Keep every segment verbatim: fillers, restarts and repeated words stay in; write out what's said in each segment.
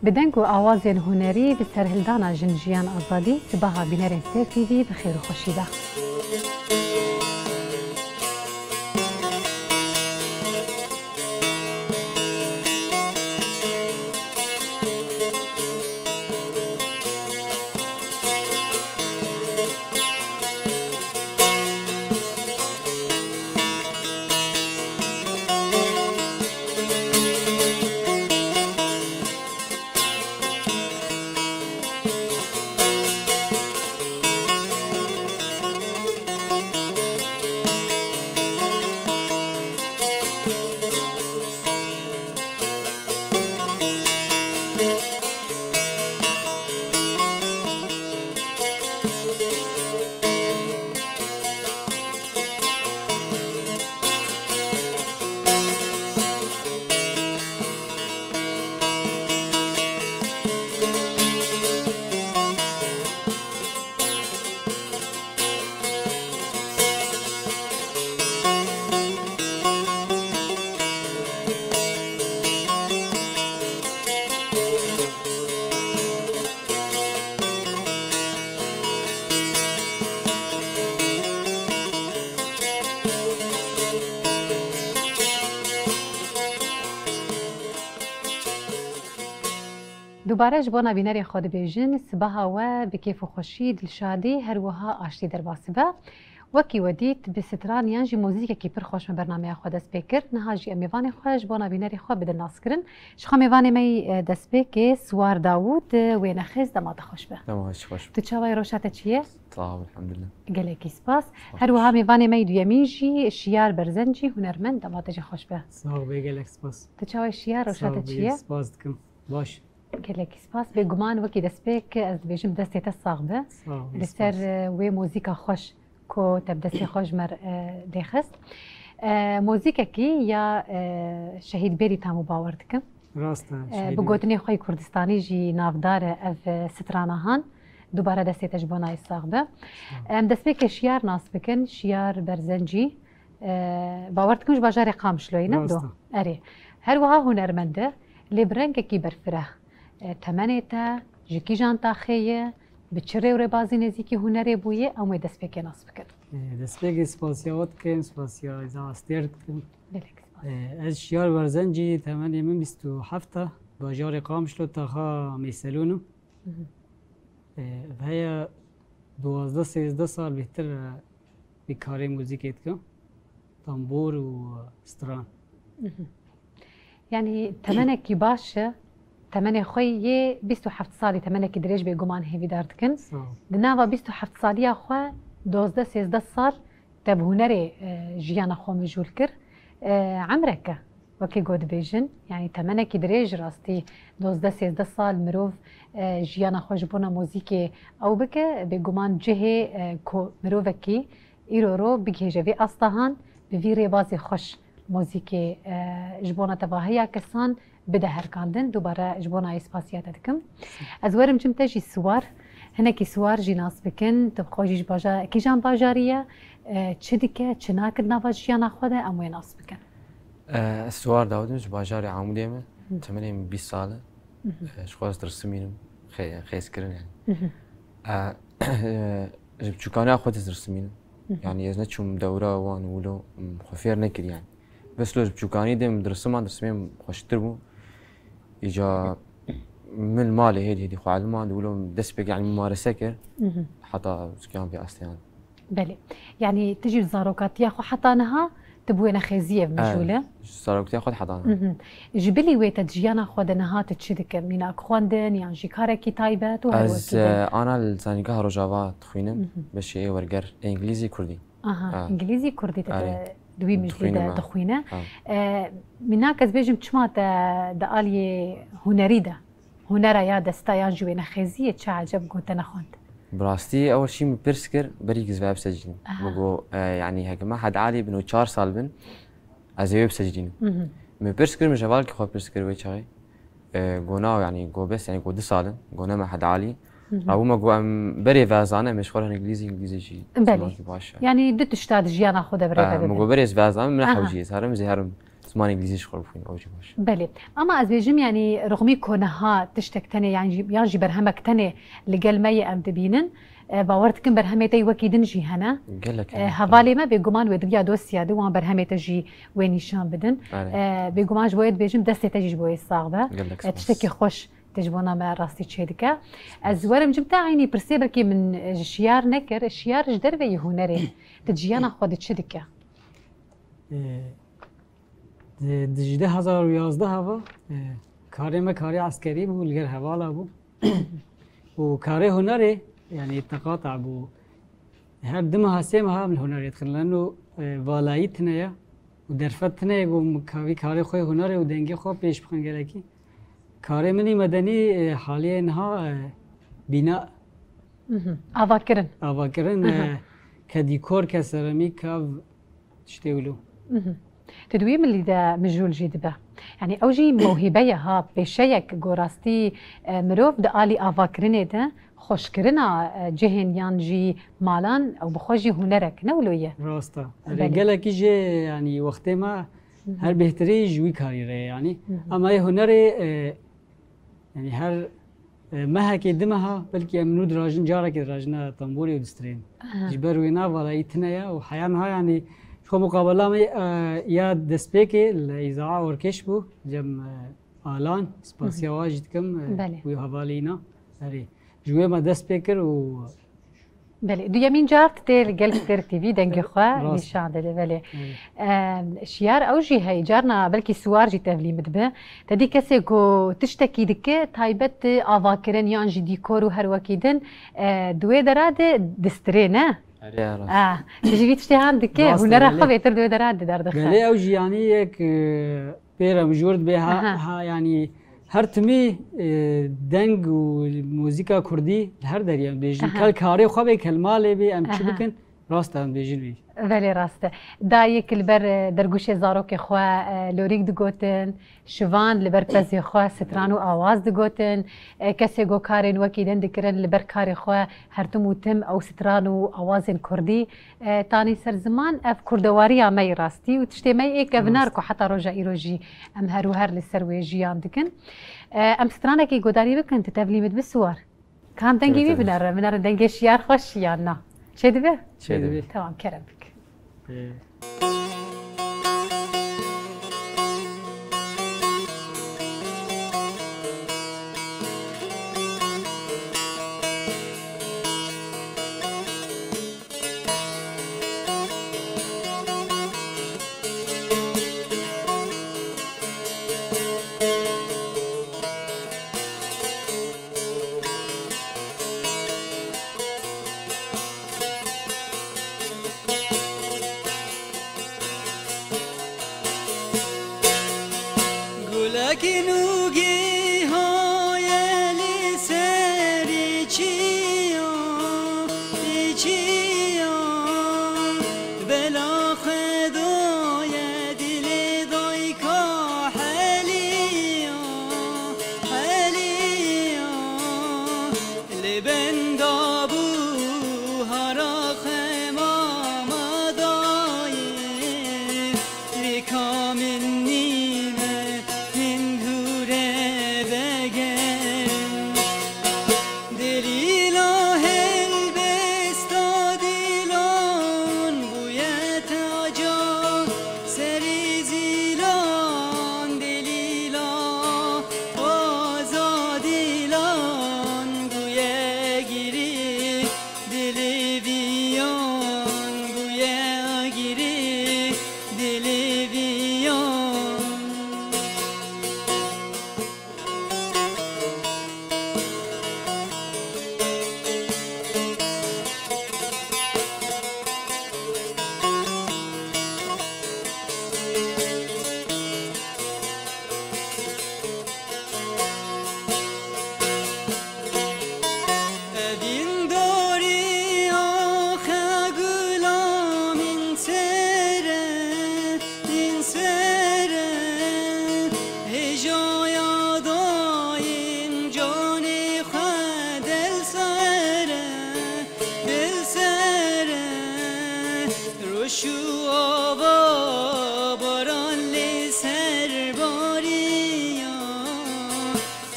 Bi deng û awazên hunerî bi serhildana Jin Jiyan Azadî sibaha bînerên Sêr T V bi xêr û xweşî be. Dubare ji bona bînerê xwe dibêjin, sibaha we bi kêf û xweşî, dilşadî, her wiha aştî derbas be. Wekî we dît, bi stran yan jî muzîkekî pir xweş me bernameya xwe dest pê kir. Niha jî em mêvanê xwe ji bona bînerê xwe bidin nas kirin. Ji xwe mêvanê me yî, e, destpêkê Siwar Dawûd, e, wênexêz, dema te xweş be. Dema te xweş be. Tu çawa yî, roşa te çi ye? Sax ol, elhamdulillah. Gelekî spas. Sax ol. Her wiha mêvanê me yî duyemîn jî Şiyar Berzencî, hunermend, dema te jî xweş be. Sax bê, gelek spas. Tu çawa yî Şiyar, roşa te çi ye? Sax bê, spas dikim. Baş. Gelekî spas. Bêguman wekî destpêk ez dibêjim destê te sax be. Sağ ol, spas. Li ser, e, wê muzîka xweş ku te bi destê xwe ji me re, e, lêxist. E, muzîkekî ya, e, Şehîd Bêrî tam û bawer dikim. Rast e, e, Şehîd Bêrî. Bi gotinê xwe yê Kurdistanî jî navdar e ev, e, strana han. Dubare destê te ji bona yê sax be. Sağ ol. Em destpêkê Şiyar nas bikin, Şiyar Berzencî. E, bawer dikim ji bajarê Qamişloyê ne? Rast e. Do. Erê. Her wiha hunermend e, lê bi rengekî berfireh. E, temenê te ji kîjan taxê ye, bi çi rê û rêbazî nêzîkî hunerê bûye, em wê destpêkê nas bikin. E, destpêkê spasiya we dikim, spasiya Îza Astêr dikim. Gelek spas. E, ez Şiyar Berzencî, temenê min bîst û heft e, bajarê Qamişlo, taxa Mêselûn im. Mhm. E, ev heye duwazdeh sêzdeh sal bêhtir, e, vî karê muzîkê dikim. Tambûr û stran. Mhm. Yanî temenekî baş e, temenê xwe yê bîst û heft salî, temenekî dirêj bêguman hêvîdar dikin. Sağ ol. Di nava bîst û heft saliya xwe duwazdeh sêzdeh sal te bi hunerê, e, jiyana xwe mijûl kir. E, emrek e, wekî ku dibêjin, yanî temenekî dirêj rastî, duwazdeh sêzdeh sal mirov, e, jiyana xwe ji bona muzîkê ew bike, bêguman cihê, e, ku mirovekî îro ro bigihêje vê asta han, bi vî rêbazê xweş muzîkê, e, ji bona tevahiya kesan bide herkandin. Dubare ji bona yê spasiya te dikim. Ez werim cim te jî Siwar. Hinekî Siwar jî nas bikin. Tu bi xwe jî ji baja-, kîjan bajarî ye? E, çi dike, çi nake di nava jiyana xwe de, em wê nas bikin. E, ez Siwar Dawid im, ji bajarê Amûdê me. Hı. Temenê min bîst sal e. Hı hı. E, ji xwe ez dirsimînim. Xê-, xêzkirin yani. Hı hı. E, ji biçûkaniya xwe dirsimînim. Hı hı. Yani ez neçûm dewra wan wilo, xwe fêr nekir yani. Bes lo ji biçûkanî de min dirisiman, dirsimê min xweştir bû. Îca min malê hêdî hêdî xwe elimand, wilo min dest pê kir, yani mumarese kir. Mhm. Heta zikiyan vê astê yani. Belê. Yani tu jî zarokatiya xwe heta niha tu bi wênexêziyê mijûl e? Evet, zarokatiya xwe heta niha. Mhm. Ji bilî wê te di jiyana xwe de niha tu çi dike? Mînak xwendin yan jî karekî taybet û her wekî din? Ez, e, ana li Zanîngeha Rojava dixwînim, mhm, beşê werger, îngilîzî, kurdî. Aha, ha, îngilîzî, kurdî te, erê, di wî mijlî de dixwîne. Ha. E, mînak ez bêjim, çima te di aliyê hunerî de, hunera ya desta yan jî wênexêziyê çi eceb got te nexwend? Bi rastî ewil şî min pirs kir, berî ku ez vê bsecînim. Aha. Min got, e, yanî heke me hed alî bin û çar sal bin, ez ê wê bsecînim. Mhm. Min pirs kir, min ji hevalkî xwe pirs kir wê çaxê. E, go na, yanî go bes, yanî go du sal in, go ne me hed alî. Hı hı. Rabû me go em berê vezane, em ê ji xwe re îngilîzî, îngilîzî jî, belê, zimankî baş e. Yanî du tişta di jiyana xwe de bi rê ve bibin. E, min go berê ez vezane, min nehewcî, ez herim, ez ê herim. Dima îngilîzî ji xwe bixwînim, ew jî baş. Belê. Ama ez bêjim, yanî, rixmî ku niha tiştek tenê yan jî, yan jî berhemek tenê li gel me ye em dibînin. E, bawer dikim berhemê te yî wekî din jî hene. Gelek E, hene. Hevalê me bêguman wê di viya dosya de wan berhemê te jî wê nîşan bidin. Are. E, bêguman ji bo yê dibêjim destê te jî ji bo yê sax be. Gelek E, spas. Tiştekî xweş tê ji bona me rastî çêdike. Ez werim cim te eynî pirsê belkî min, e, ji Şiyar nekir. Şiyar ji derveyî hunerê di jiyana xwe de çi dike? E, Di, di ji du hezar û yazdeh ve, e, karê me karê eskerî bû, li gel hevala bû. Û karê hunerê, yanî teqata bû. Her du meha, sê meha em li hunerê dixin. Leno, e, valayî tune ye û derfet tune ye ku em ka-, vî karê xwe hunerê û dengê xwe pêş bixin gelekî. Karê min î medenî, e, haliyê niha, e, bîna Mhm. Avakirin. Avakirin, Aha. e, ke dîkor, ke seramîk, ke ev tiştê wilo. Mhm. Tu di wî milî de mijûl jî dibe. Yanî ew jî mewhîbe ye ha, pêşeyek ku rastî, e, mirov di alî avakirinê de xweşkirina, e, cihên yan jî malan ew bi xwe jî hunerek ne wilo ye. Rast e. Erê, Belê. Gelekî jê, yanî wextê me Mhm. her bêhtirî ji wî karî re ye yanî. Mhm. Ama yê hunerê, e, Yanî her, e, mehekê du meha, belkî em nû dirajin, carekê dirajine tembûrê û distirên. Aha. Ji ber wê nav valayî tune ye û heya niha yanî ji xwe muqabela me, e, ya destpêkê li Îzaa Orkeş bû, cem, e, Alan, spasiya Hı hı. wa jî dikim, e, Belê. Wî hevalîna. Erê. Ji wê me dest pê kir û Belê, duyemîn car tu tê li gel Kiterik T V dengê xwe Rast. Nîşan dide, belê. Evet. Em, şiyar ew jî heye, carna belkî siwar jî tevlî min dibe. Te dî kesê ku tiştekî dike, taybet avakirin yan jî dîkor û her wekî din, e, di wê dera de distirê, ne? Erê, rast. Ah, tu jî vî tiştê han dike, Rast e, hunera belê. Xwe bêtir di wê dera de derdixe. Belê, ew jî yanî yek, e, Pê re mijûl dibe, ha, Aha. ha, yanî her timî, e, deng û muzîka kurdî li her derê em dibêjin. Aha. Kel karê xwe bê, kel malê bê, em çi Aha. bikin, rast em dibêjin wî. Belê rast e. Dayik li ber, e, dergûşê zarokê xwe, e, lorîk digotin, şivan li ber pezê xwe stran û awaz digotin, e, kesê ku karên wekî din dikirin li ber karê xwe her tim û tim ew stran û awazên kurdî, E, tanî ser ziman, ev kurdewariya me yê rastî û tiştê me yê kevnar Rast. Ku heta roja îro jî em her û her li ser wê jiyan dikin. E, em stranekî godarî bikin, tu tevlî min bi siwar. Kam dengê Tabii, wî tabii. Binere, binere dengê şiyar xweş yan na? Çê dibe? Çê dibe. Tamam, kerem bik. Ee, Gulekî nûgî haye li serî çiya, çiya. Bela xwe daye dilê dayka heliya, heliya. Li benda bûhara xema me dayê, rêka min nîne hindûre.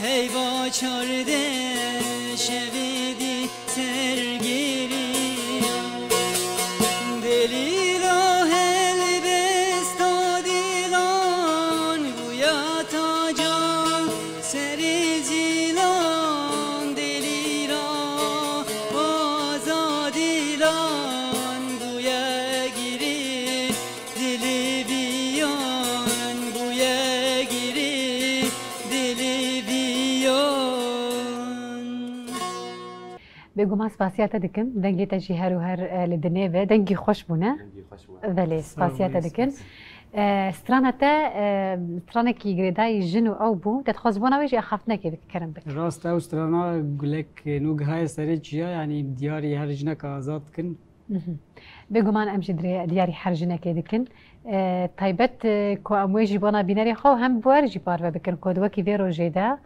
Heyva çardeh şevê dî sergirî. Delîla helbesta dîlan bûya taca serê cîlan. Delîla waza dîlan bûye girî. Dilê viyan bûye girî, dilê viyan. Bêguman spasiya te dikim. Dengê te jî her û her, e, li dinê be. Dengî xweş bûne. Dengî xweş bû. Belê, spasiya te dikin. E, strana te, e, stranekî girêdayî jin û ew bû. Te dixwest ji bona wê jî axaftinekê bike, kerem bike. Rast, ew strana gulek nû gihaye serê çiya, yanî diyarî her jineka azad dikin. Mhm. Bêguman em jî dirê-, diyarî her jinekê dikin. E, taybet, e, ku em wê jî bona bînerê xwe û hem bi we re jî parve bikin ku di wekî vê rojê de,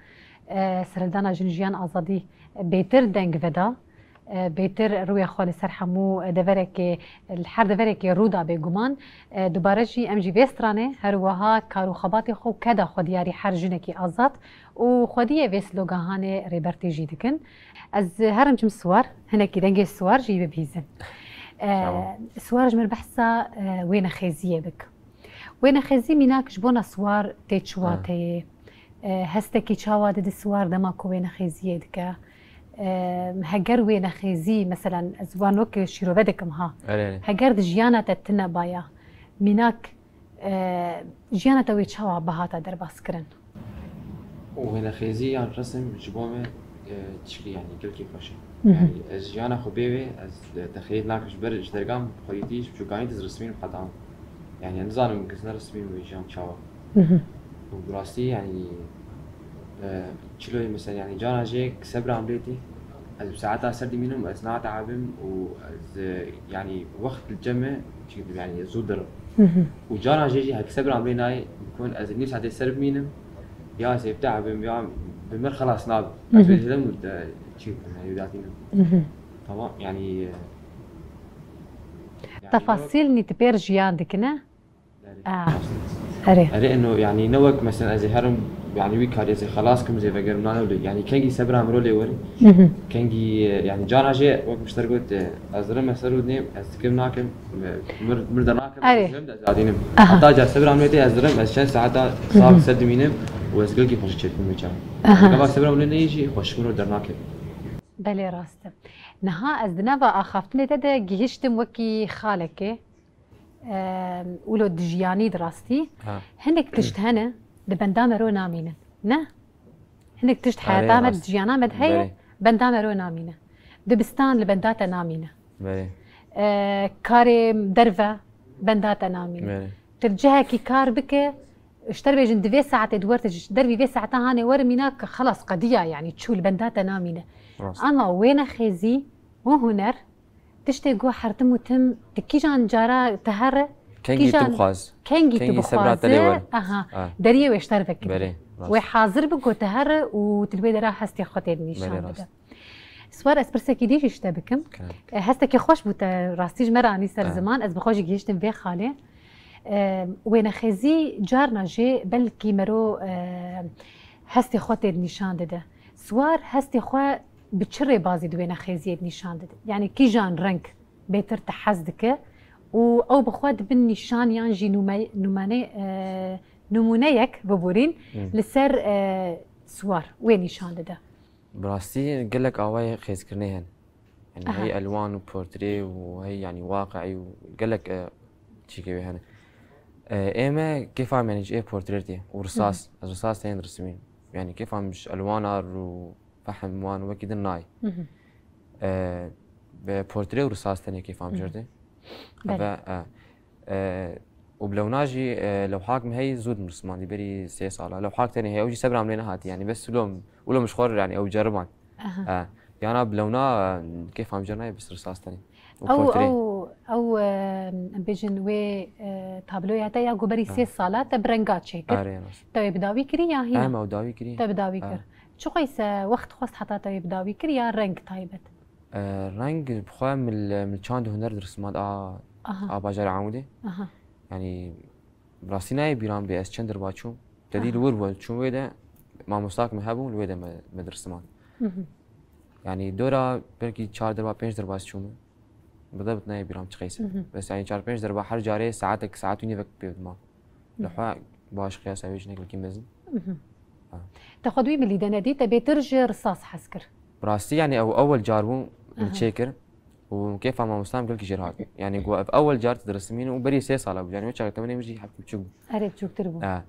e, serhildana jin û jiyan azadî bêtir deng veda, e, bêtir rûyê xwe li ser hemû deverekê, li her deverekê rû da bêguman. E, dubare jî em jî vê stranê her wiha kar û xebatê xwe û keda xwe diyarî her jinekî azad û xwediyê vê sloganê Rêber Tê jî dikin. Ez herim çim siwar, hinekî dengê siwar jî bibihîzin. E, Tamam. Siwar ji min behsa, e, wênexêziyê bik. Wênexêzî mînak ji bona siwar tê çi Ha. wateyê? E, hestekî çawa didi siwar dema ku wênexêziyê dike? E, heger wênexêzî, meselen, ez wan wek şîrove dikim ha. Erê, erê. Heger di jiyana te tine baya, mînak E, jiyana te wê çawa bihata derbaskirin? Û wênexêzî yan resim ji bo me, e, tişkî, yanî gelkî xweş e. Mhm. Yanî ez jiyana xwe bê wê, ez, e, texeyîl nakim ji ber ji dergam xwedîtî ji biçûkanî dizirismînim heta. Yanî ez nizanim ez nerismînim wê jiyan çawa. Mhm. Û bi rastî, yanî, e, çilo ye, mesela, yanî, cana jê sebra em lê tê. Ez bi saeta ser dimînim, ez natehabim û ez, e, yanî, wext li cem me, çi dikim, yanî, zû dirim. Mhm. Û cana jê jî hek sebra em lê nayê, kon ez nîv saetê ser bimînim, ya ez hêvtehebim, ya bi min xelas nabe. Ez Mhm. bêjim, e, çi dikim, yanî, datînim. Mhm. Tamam, yanî, e, yanî, Tefasîl nî tu pêr jiyan dikine? Ah, erê. Erê, eno, yanî ne wek, mesela, ez ê herim, yanî wî karî ez ê xelas kim, ez ê vegerim nane wê. Yanî kengî sebra min ro lê were. Mhm. Kengî, e, yanî cana jê wek mişter got, e, ez dirim ser û nêm, ez dikim nakim, e, mir, mir de nakim, Erê. ez dirim de zadînim. Aha. Heta car sebra min tê ez dirim, ez çend saeta sax Mhm. ser dimînim û ez gelkî xweşik çêdikim wê çaxê. Aha. Gava sebra min neyê jî xweşik min ro dernakim. Belê rast e. Niha ez di nava axaftinê te de gihiştim wekî xalekê. Em, wilo dijiyanî di rastî. Ha. Hinek tişt hene, di benda me ro namînin. Ne? Hinek tişt Erê, heyata me, rast. di jiyana me de heye, Belê. benda me ro namîne. Dibistan li benda te namîne. Belê. E, karê derve benda te namîne. Belê. Tu cihekî kar bike, ji te re bêjin di vê saetê di wer te ji dervî vê saeta hanê were mînak xelas qediya, yanî çû li benda te namîne. Rast. Ama wênexêzî û huner, tiştê ku her tim û tim, tu kîjan cara tu here, Kengî tu kîjan, bixwaz. kengî tu Kengî sebra te lê bixwaze, were. aha, Ha. deriyê wê ji te re vekirî. Belê, rast. Wê hazir bi ku tu here û tu li wê dera hestê xwe tê nîşan Belê, bide. rast. Swar, ez pirsekî dî jî ji te bikim. Kerem. E, hestekî xweş bû te rastî ji me re anî ser Ha. ziman. Ez bi xwe jî gihiştim vê xalê. E, wênexêzî carna jî belkî mero, e, hestê xwe tê nîşan dide. Swar hestê xwe bi çi rêbazî di wênexêziyê de nîşan dide? Yanî kîjan reng bêtir te hez dike û ew bi xwe di bin nîşan yan jî nûme-, nûmene-, e, nûmûneyek biborîn Hmm. li ser, e, Swar wê nîşan dide? Bi rastî gelek awayê xêzkirinê hene. Yanî Aha. hey elwan û portrê û hey, yanî, waqiî û gelek, e, çîkê wê hene. E, ê me kêfa min, yanî, ji ê portrê tê û risas. Hı hı. Ez risas tên dirismînim. Yanî kêfa min ji elwana û fehm wan wekî din nayê. Hı hı. E, bi portrê û risas tenê kêfa min Hı hı. jê re tê. Belê. Ve, e, e, û bi lewna jî, e, lewhak min heyî zû dirismandî, berî sê sala. Lewhak tenê heye, ew jî sebra min lê nehatî. Yanî bes wilo, wilo min ji xwe re, yanî ew ceriband. Aha. E, yana bi lewna, e, kêfa min jê re nayê, bes risas tenê. Û Ew, portrê. ew, ew, e, em bêjin wê, e, tabloya te ya ku berî Ha. sê sala te bi renga çêkir. Erê, rast. Te wê bi dawî kirî ya hîna? Em ew dawî kirî. Te bi dawî Ha. kir. Çiqas e wext xwest heta te wê bi dawî kir ya reng taybet? E, reng bi xwe mil-, milçand û huner dirismand a, Aha. a bajarê Amûdê. Aha. Yanî, bi rastî nayê bîran bê ez çend derba çûm. Te dî Aha. li wir bû, ez çûm wê de, Mamostak me hebûn, li wê de me, me dirisimand. Mhm. Yanî dora belkî çar derba, pênc derba ez çûme. Bi de bitnayê bîram çi qeyse. Mhm. Bes yanî çar pênc derba her carê saetek, saet û nîvek pê dima. Li Mhm. xwe baş qiyasa wê jinek wekî mezin. Mhm. Ha. Te xwe di wî milî de nedî, te bêtir ji risas hez kir. Bi rastî yanî ew ewel car bû min Aha. çêkir û kêfa mamosta min gelkî jêr hat. Yanî got ev ewel car tu dirisimîn û berî sê sala bû. Yanî wê çaxê temenê min jî hevkî biçûk bû. Erê, biçûktir bû. E,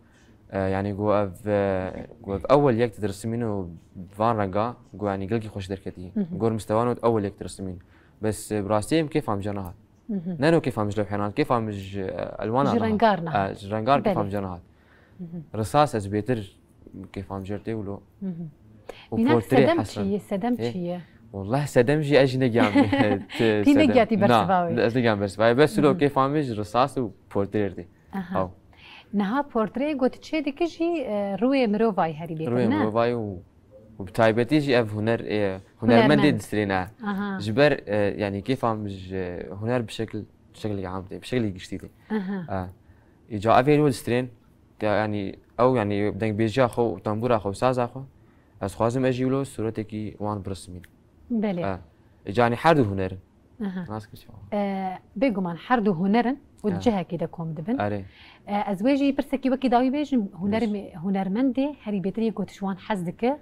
e, yanî got ev, e, got ev ewel yek tu dirisimîn û van renga, got yanî gelkî xweş derketî. Mhm. Got mistewan û ewel yek tu dirisimîn. Bes, e, bi rastî min kêfa min jê nehat. Mhm. Ne no kêfa min ji lewhênan, kêfa min ji, e, elwana Ji nehat. rengar nehat. E, ji rengar kêfa Belê. min jê nehat. Mhm. Risas ez bêtir kêfa min jê tê wilo. Mhm. Û Mînak portrê sedem hesran. çi ye? Sedem Ê? çi ye? Wallah sedem jî ez jî negiyam. Tî negiyatî bersiva wê. Na, ez negiyam bersiva wê. Bes wilo Mhm. kêfa min ji risas û portrê tê. Aha. Ew. Niha portreyê got çê dike jî, e, rûyê mirovayî herî bêtir, Rûyê ne? mirovayî û, û bi taybetî jî ev huner, e, hunermendê Hunermend. distrêne. Aha. Ji ber, e, yanî kêfa min ji huner bi şekil, bi şekilê am tê, bi şekilê giştî tê. Aha. E, îca ev ê wilo distrên, ke yanî ew yanî dengbêjiya xwe û tembûra xwe û saza xwe, ez xwazim ez jî wilo sûretekî wan birisimîn. Belê. E, îca yanî her du huner in. Aha. Nas kir çawa? E, bêguman her du huner in û Ha. cihekî de kom dibin. Erê. E, ez wê jî pirsekî wekî dawî bêjim, huner Bêj. me-, hunermendê herî bêtir yê ku tu ji wan hez dike,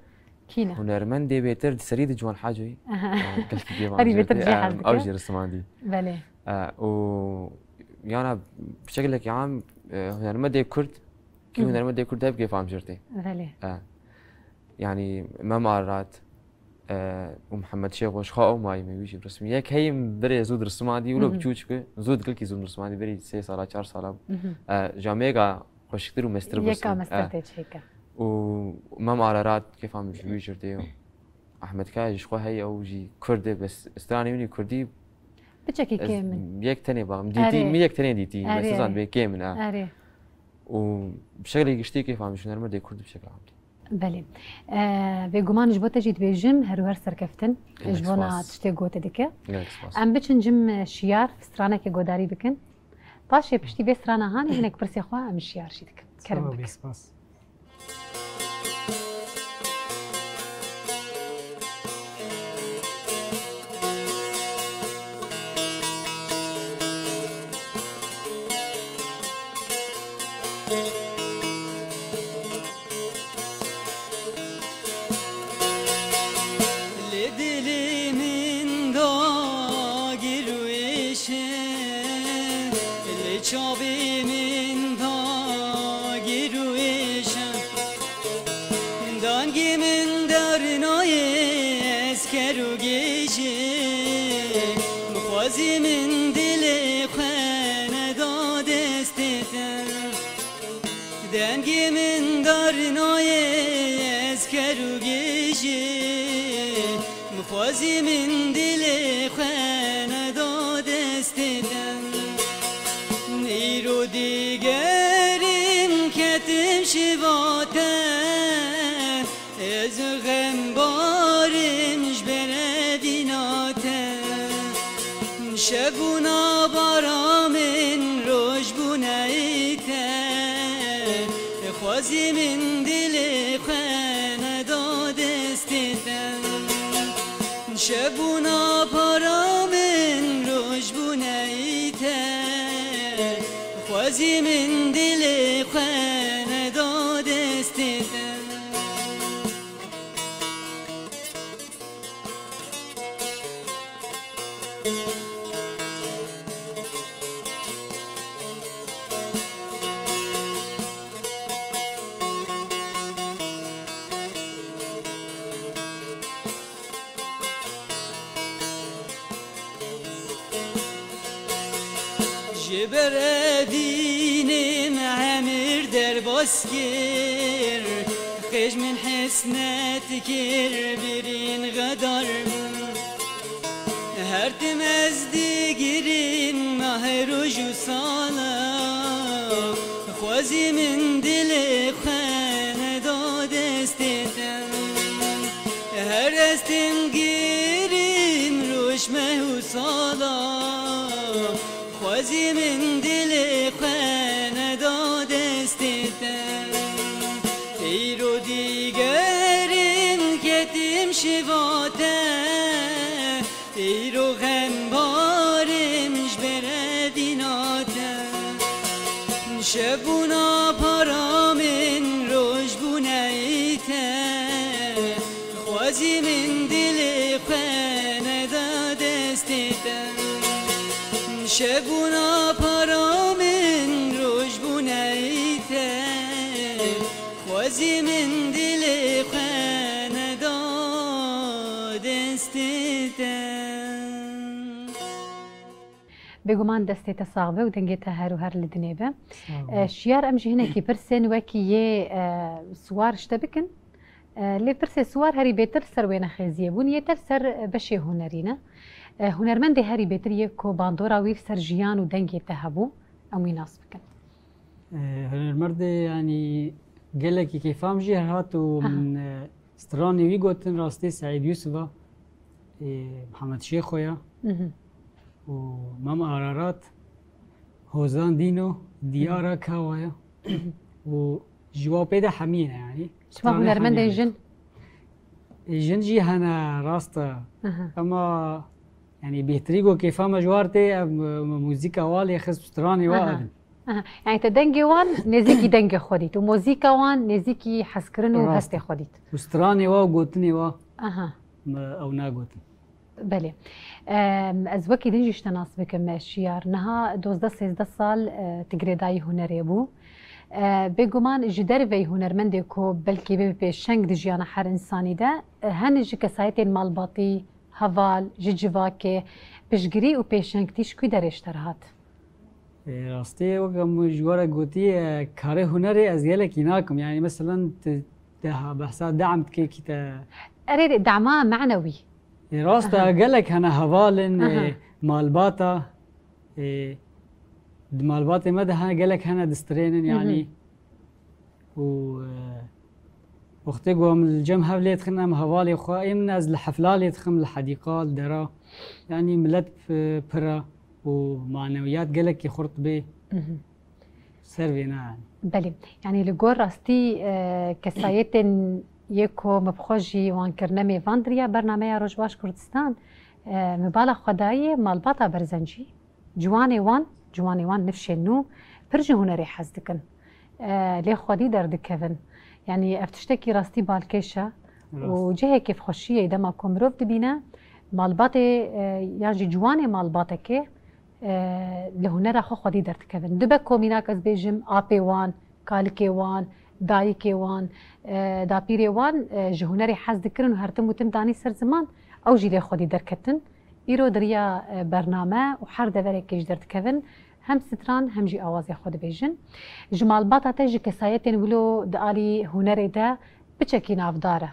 kî ne? Hunermendê bêtir di serî di Ciwan Hacoyî. Aha. E, gelkî kêfa Herî min jê bêtir tê. cê E, hez dike. Ew jî rismandî. Belê. E, û yana bi şekilekî am, e, hunermendê Kurd, kî Hı hı. hunermendê Kurd hep kêfa min jê tê. Belê. E, yanî Mem Ararat, e, û Mihemed Şêxo, ji xwe ew mayî me wî jî bi rismî. Yek heyî min berê zû dirisimandî, wilo Hı hı. biçûçik e, zû di gelkî zû dirisimandî, berî sê sala, çar sala. Hı hı. E, ja me yeka xweşiktir û mestir Yeka birismî. mestir E. tê çêke. Û Mem Ararat, kêfa min ji wî jê tê. Ahmet Kaya jî ji xwe heye, ew jî Kurd e, bes stranê wî kurdî Biçekî ez kêm in. yek tenê ba, min dîtî, Erê. min yek tenê dîtî, Erê, bes nizan erê. bê kêm in, e. Erê. Û bi şeklê giştî kêfa min ji hunermendê Kurd bi şekla am tê. Belê. E, bêguman ji bo te jî dibêjim, her û her serkeftin Gelek ji bona spas. tiştê gotê dike. Gelek spas. Em biçin cim şiyar, straneke godarî bikin. Paşê piştî vê strana hanê hinek pirsê xwe em şiyar jî dikin. Kerem Sağ ol, bikin. spas. Li dilê min dagir wêş e, li çavê min dagir wêş e. Dengê min dernayê ez ker û gêj e, bixwazî min dilê xwe neda destê te. Dengê min dar nayê ez ker û gêj e, bixwazî min dilê xwe neda destê te. Îro digerim ketim şiva te, ez xembarim ji berevîna te. Şev bûna bara min, roj bûne îte. Xwezî min dilê xwe neda destê te. Şev bûna para min, roj bûne îte. Xwezî min dilê xwe neda destê te. Ji ber evînê me emir derbas kir, qij min hesnet kir, birîn xedar min. Her tim ez digirim meh roj û sala, xwezî min dilê xwe neda destê te. Her ez tim girim roj meh û sala, xwezî min dilê xwe neda destê te. Îro dîge Xwezî min dilê xwe neda destê te. Şev bûna para min, roj bûne ey te. Xwezî min dilê xwe neda destê te. Bêguman destê te sax be û dengê te her û her li dinê be. Sağ ol. E, Şiyar, em jî hinekî pirsên wekî yê, e, Siwar ji te bikin. E, lê pirsê Siwar herî bêtir ser wênexêziyê bûn, yê te li ser, e, beşê hunerî ne. E, hunermendê herî bêtir yê ku bandora wî li ser jiyan û dengê te hebû, em wî nas bikin. E, hunermendê, yanî gelekî kêfa min jî her hat û Aha. min, e, stranê wî gotin, rastî Seîd Yûsif a, e, Mihemed Şêxo ya Mhm. û Mam Ararat, Hozan Dîno, Diyara Kawa ya û ji wa pê de hemî ne, yanî. Şima stranê hunermendên hemî ne. jin? E, jin jî hene, rast e. Aha. Ema, yanî, bêhtirî ku kêfa me ji war tê, ev, e, muzîka wa lê xist, stranê wa Aha. ev in. Aha. Yani te dengê wan nêzîkî dengê xwe dît û muzîka wan nêzîkî hezkirin û Rast hestê e. xwe dît. Û stranê wa û gotinê wa Aha. me ew nagotin. Belê. Em, ez wekî din jî ji te nas bikim, Şiyar. Niha dozdeh sêzdeh sal, e, tu girêdayî hunerê bû. E, bêguman ji derveyî hunermendê ku belkî bê pêşeng di jiyana her însanî de, e, hene ji kesayetên malbatî, heval, ji civakê, piştgirî û pêşengtî ji ku derê ji te re hat? E, rastî, wek em ji we re gotî, e, karê hunerê ez gelekî nakim. Yanî, meselen, tu deha behsa de'm dikê kî te Erê, dema manewî. E, rast e, Aha. gelek hene heval in, e, Aha. malbata, e, di malbatê me de hene gelek hene distrênin, Hı hı. yanî. Û, e, wextê ku em li cem hev lê dixin, em hevalê xwe, ê min ez li hefla lê dixim, li hedîqa, li dera. Yanî milet p-, pir e û manewiyat gelekî xurt bê. Mhm. Ser vê ne yanî. Belê. Yanî li gor rastî, e, kesayetên yê ku min bi xwe jî wan kirine mêvan di riya bernameya Rojbaş Kurdistan, e, min bala xwe dayê malbata Berzencî. Ciwanê wan, ciwanê wan nifşên nû pir ji hunerê hez dikin. E, lê xwedî derdikevin. Yanî ev tiştekî rastî balkêş e û Rast. cihê kêfxweşiyê dema ku mirov dibîne, malbatê, e, yan jî ciwanê malbatekê, e, li hunera xwe xwedî derdikevin. Dibe komînak ez bêjim, apê wan, kalikê wan, dayikê wan, e, dapîrê wan, e, ji hunerê hez dikirin û her tim û tim danî ser ziman, ew jî lê xwedî derketin. Îro di riya, e, bername û her deverekê ji derdikevin, hem stran hem jî awazê xwe dibêjin. Ji malbata te ji kesayetên wilo di alî hunerê de piçekî navdar e.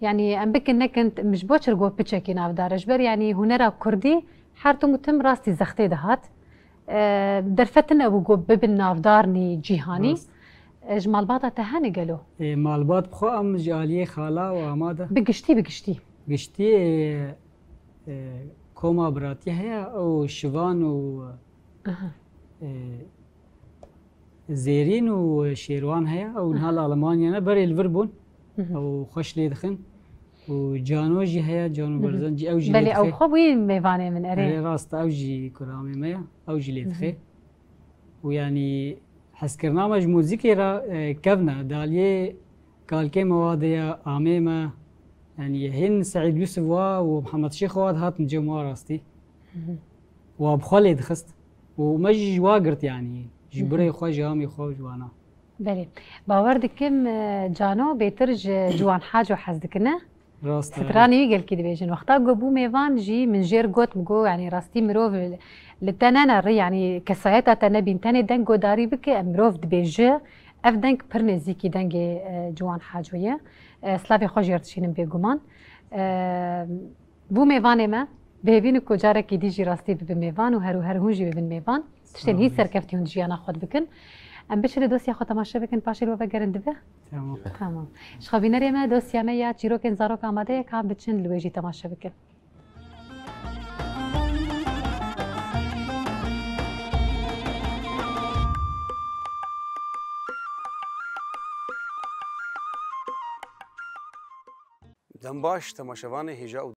Yanî em bikin nekin, min ji bo çi re got piçekî navdar e? Ji ber yanî hunera kurdî her tim û tim rastî zextê dihat. E, derfet tune bû ku bibin navdarnî cîhanî. Rast. E, ji malbata te hene gelo? E, malbat bi xwe em ji aliyê xala û amade. Bi giştî, bi giştî. Giştî, e, e, koma biratî heye, ew şivan û, Aha. e, Zêrîn û Şêrwan heye, ew niha li Aha. Almanya ne, berê li vir bûn. Hı hı. Ew xweş lê dixin. Û Cano jî heye, Cano Hı hı. Berzencî, ew jî lê Belê, ew dixe. xwe bûyî mêvanê min, erê. Erê, rast e, ew jî kuramê me ye, ew jî lê Hı hı. dixe. Û yanî hezkirina me ji muzîkê re, e, kevn e. Daliyê kalkê me wa de ye, amê me. Yanî hên Seîd Yûsif wa û Mihemed Şêx wa dihatin cem wa rastî. Hı hı. Wa bi xwe lê dixist. Û me jî ji wa girt yanî. Ji Hı hı. birê xwe, ji amê xwe, ji wana. Belê. Bawer dikim, e, Cano bêtir ji Ciwan Haco hez dikine. Rast e. Stranê wî gelkî dibêjin. Wexta ku bû mêvan jî min jêr got, min got, yanî rastî mirov li, li te nenerî, yanî kesayeta te nebîn, tenê deng godarî bike, em mirov dibêje. Ev deng pir nêzîkî dengê, e, Ciwan Haco ye. E, slavê xwe jêr dişînim bêguman. E, Bû mêvanê me, bi hêvî ne ku carekî dî jî rastî bibe mêvan û her û her hûn jî bibin mêvan. Tiştên Sağ hîn olun. serkeftî hûn di jiyana xwe dibikin. Em biçin dê dosya xwe temaşe bikin, paşê li we vegerin dibe? Tamam. Tamam. Ji xwe bînerê me, dosya me ya çîrokên zarok amade ye, ka em biçin li wê jî temaşe bikin. Dem baş, temaşevanê hêja û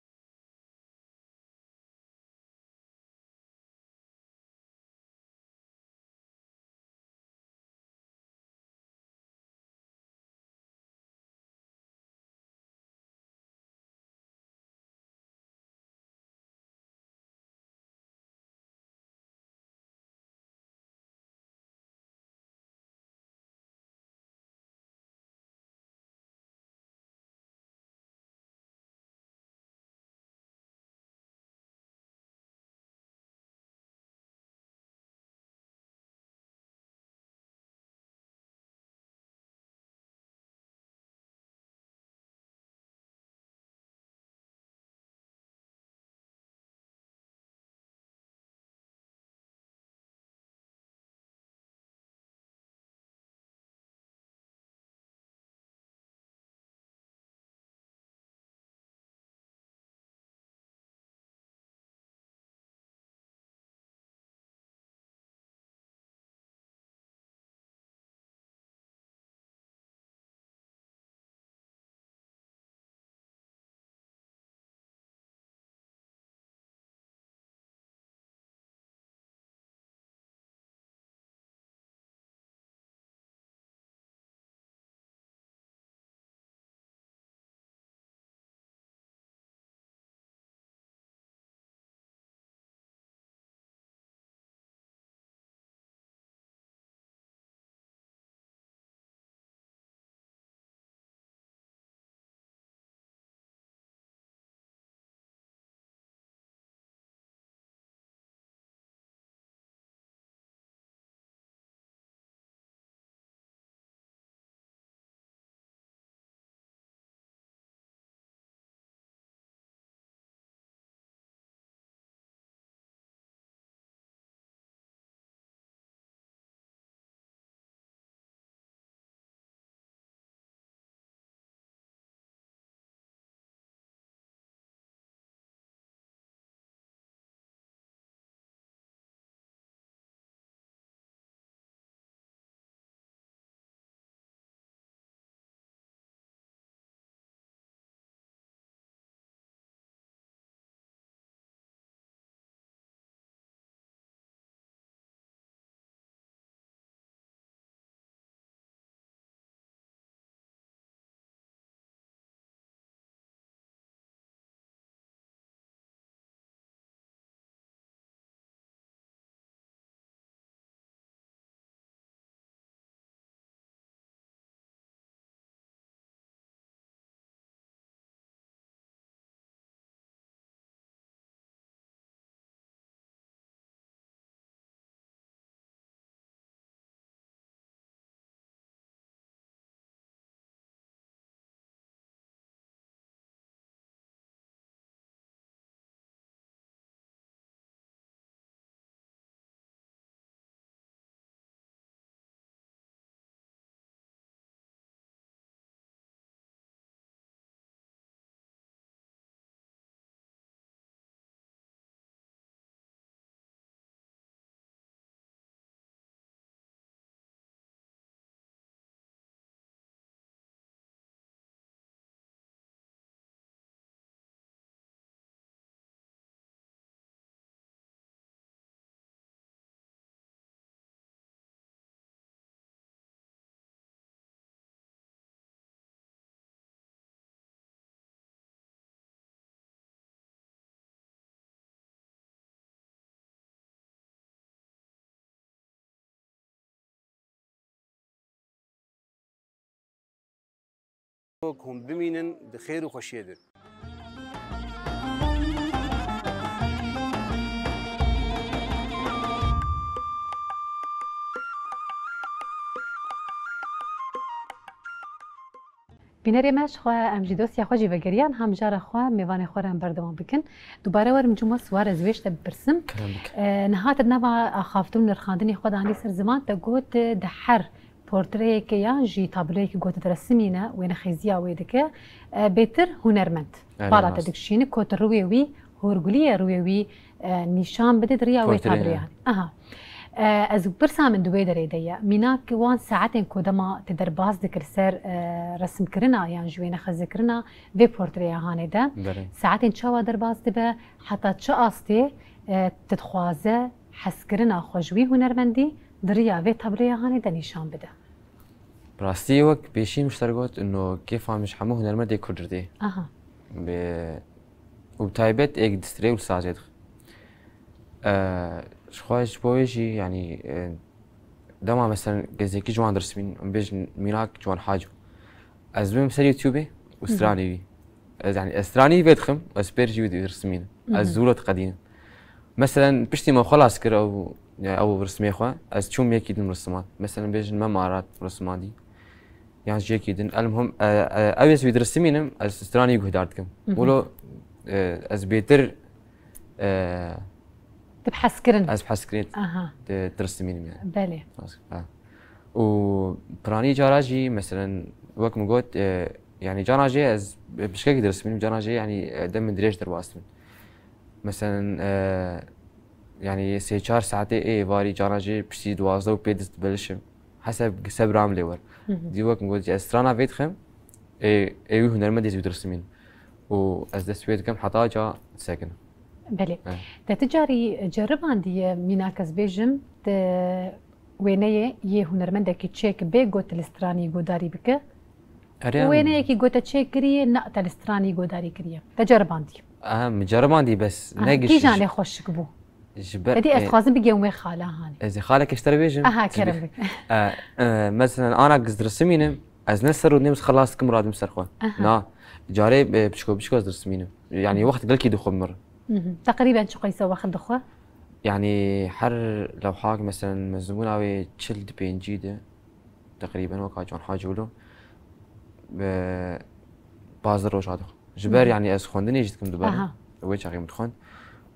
Hûn bimînin di xêr û xweşiyê de. Bînerê me, ji xwe em jî dosya xwe jî vegeriyan, hem jara xwe mêvanê xwe re em berdewam bikin. Dubare werim cuma siwar ez wê ji te bipirsim. Kerem bike. E, niha te di nava axaftin û nirxandinê xwe de anî ser ziman, te got, e, di her portreyeke yan jî tabloyeke ku te diresimîne, wênexêziya wê dike, e, bêtir hunermend. Erê, bala te rast. Dikişîne, ku tu rûyê wî, hûrguliyê rûyê wî, e, nîşan bide di riya wê tabloyan. Aha. E, ez pirsa min di wê derê de ye. Mînak wan saetên ku dema te derbas dikir ser, e, resimkirina yan jî wênexezekirina vê portreya hanê de. Belê. Saetên çawa derbas dibe, heta çi astê, e, tu dixwaze hezkirina xwe ji wî hunermendî di riya vê tabloya hanê de nîşan bide? Bi rastî wek pêşî min ji te re got, ino kêfa min ji hemû hunermendê Kurd re tê. Aha. Bi, û bi taybet êk distrê û li sazê dixwe. E, ji xwe ji bo wê jî, yanî, e, dema mesela gezekî ciwan dirismîn, em bêjin mînak Ciwan Haco. Ez dibim ser YouTubeê û stranê wî. Ez, yanî, ez stranî vê dixim, ez pêr jî wî dirismînim. Ez zû wilo diqedînim. Meselen, piştî me xwelas kir ew, ew rismê xwe, ez çûm yekî din risiman. Meselen, bêjin me Marat risimandî. Yan ji yekî din. Elmuhim, e, e, ew ez wî dirisimînim, ez stranî guhdar dikim. Wilo, e, ez bêtir, e, Tu bi hezkirin? Ez bi hezkirin Aha. di-, dirisimînim yani. Belê. Ha. Û piranî cara jî, meselen, wek min got, e, yani cara jî ez bi şikekî dirisimînim, cara jî yani, e, dem min dirêj derbas dibin. Meselen, e, yani sê çar saetê ê êvarî, cara jî piştî duwazdeh û pê dibelişim. Heseb sebra min lê wer. Hı hı. Dî wek min got, ez strana vê dixim, ê, ê wî hunermendê ez wî dirisimînim. Û ez dest pê dikim heta ca disekinim. Belê. Evet. Te ti carî ceribandiye, mînak ez bêjim, te wêneyê yê hunermendekî çêk bê got li stranî godarî bike? Erê, em- Wêneyekî got te çêk kiriye, na te li stranî godarî kiriye. Te ceribandî? Aha, min ceribandî, bes Aha, ne giş. Kîjan lê xweşik bû? Ji ber, Êdî ez e, dixwazim bigêm wê xala hanê. Ez ê xaleke ji te re bêjim. Aha, kerem bike. E, e, meselen, ana giz dirisimînim, ez ne ser û nêm xelas dikim, radim ser xwe. Aha. Na, carê, e, piçko piçko ez dirisimînim. Yani, wext gelkî dixwe mir. Mhm. Teqrîben çi qeyse wext dixwe? Yani, her lewhak, meselen, mezbûna wê çil di pêncî de, teqrîben weka Can Hacî wilo, e, pazdeh roja dixwe. Ji ber, Hı hı. yani, ez xwendinê jî dikim dubare. Aha. Wê çaxê min dixwend.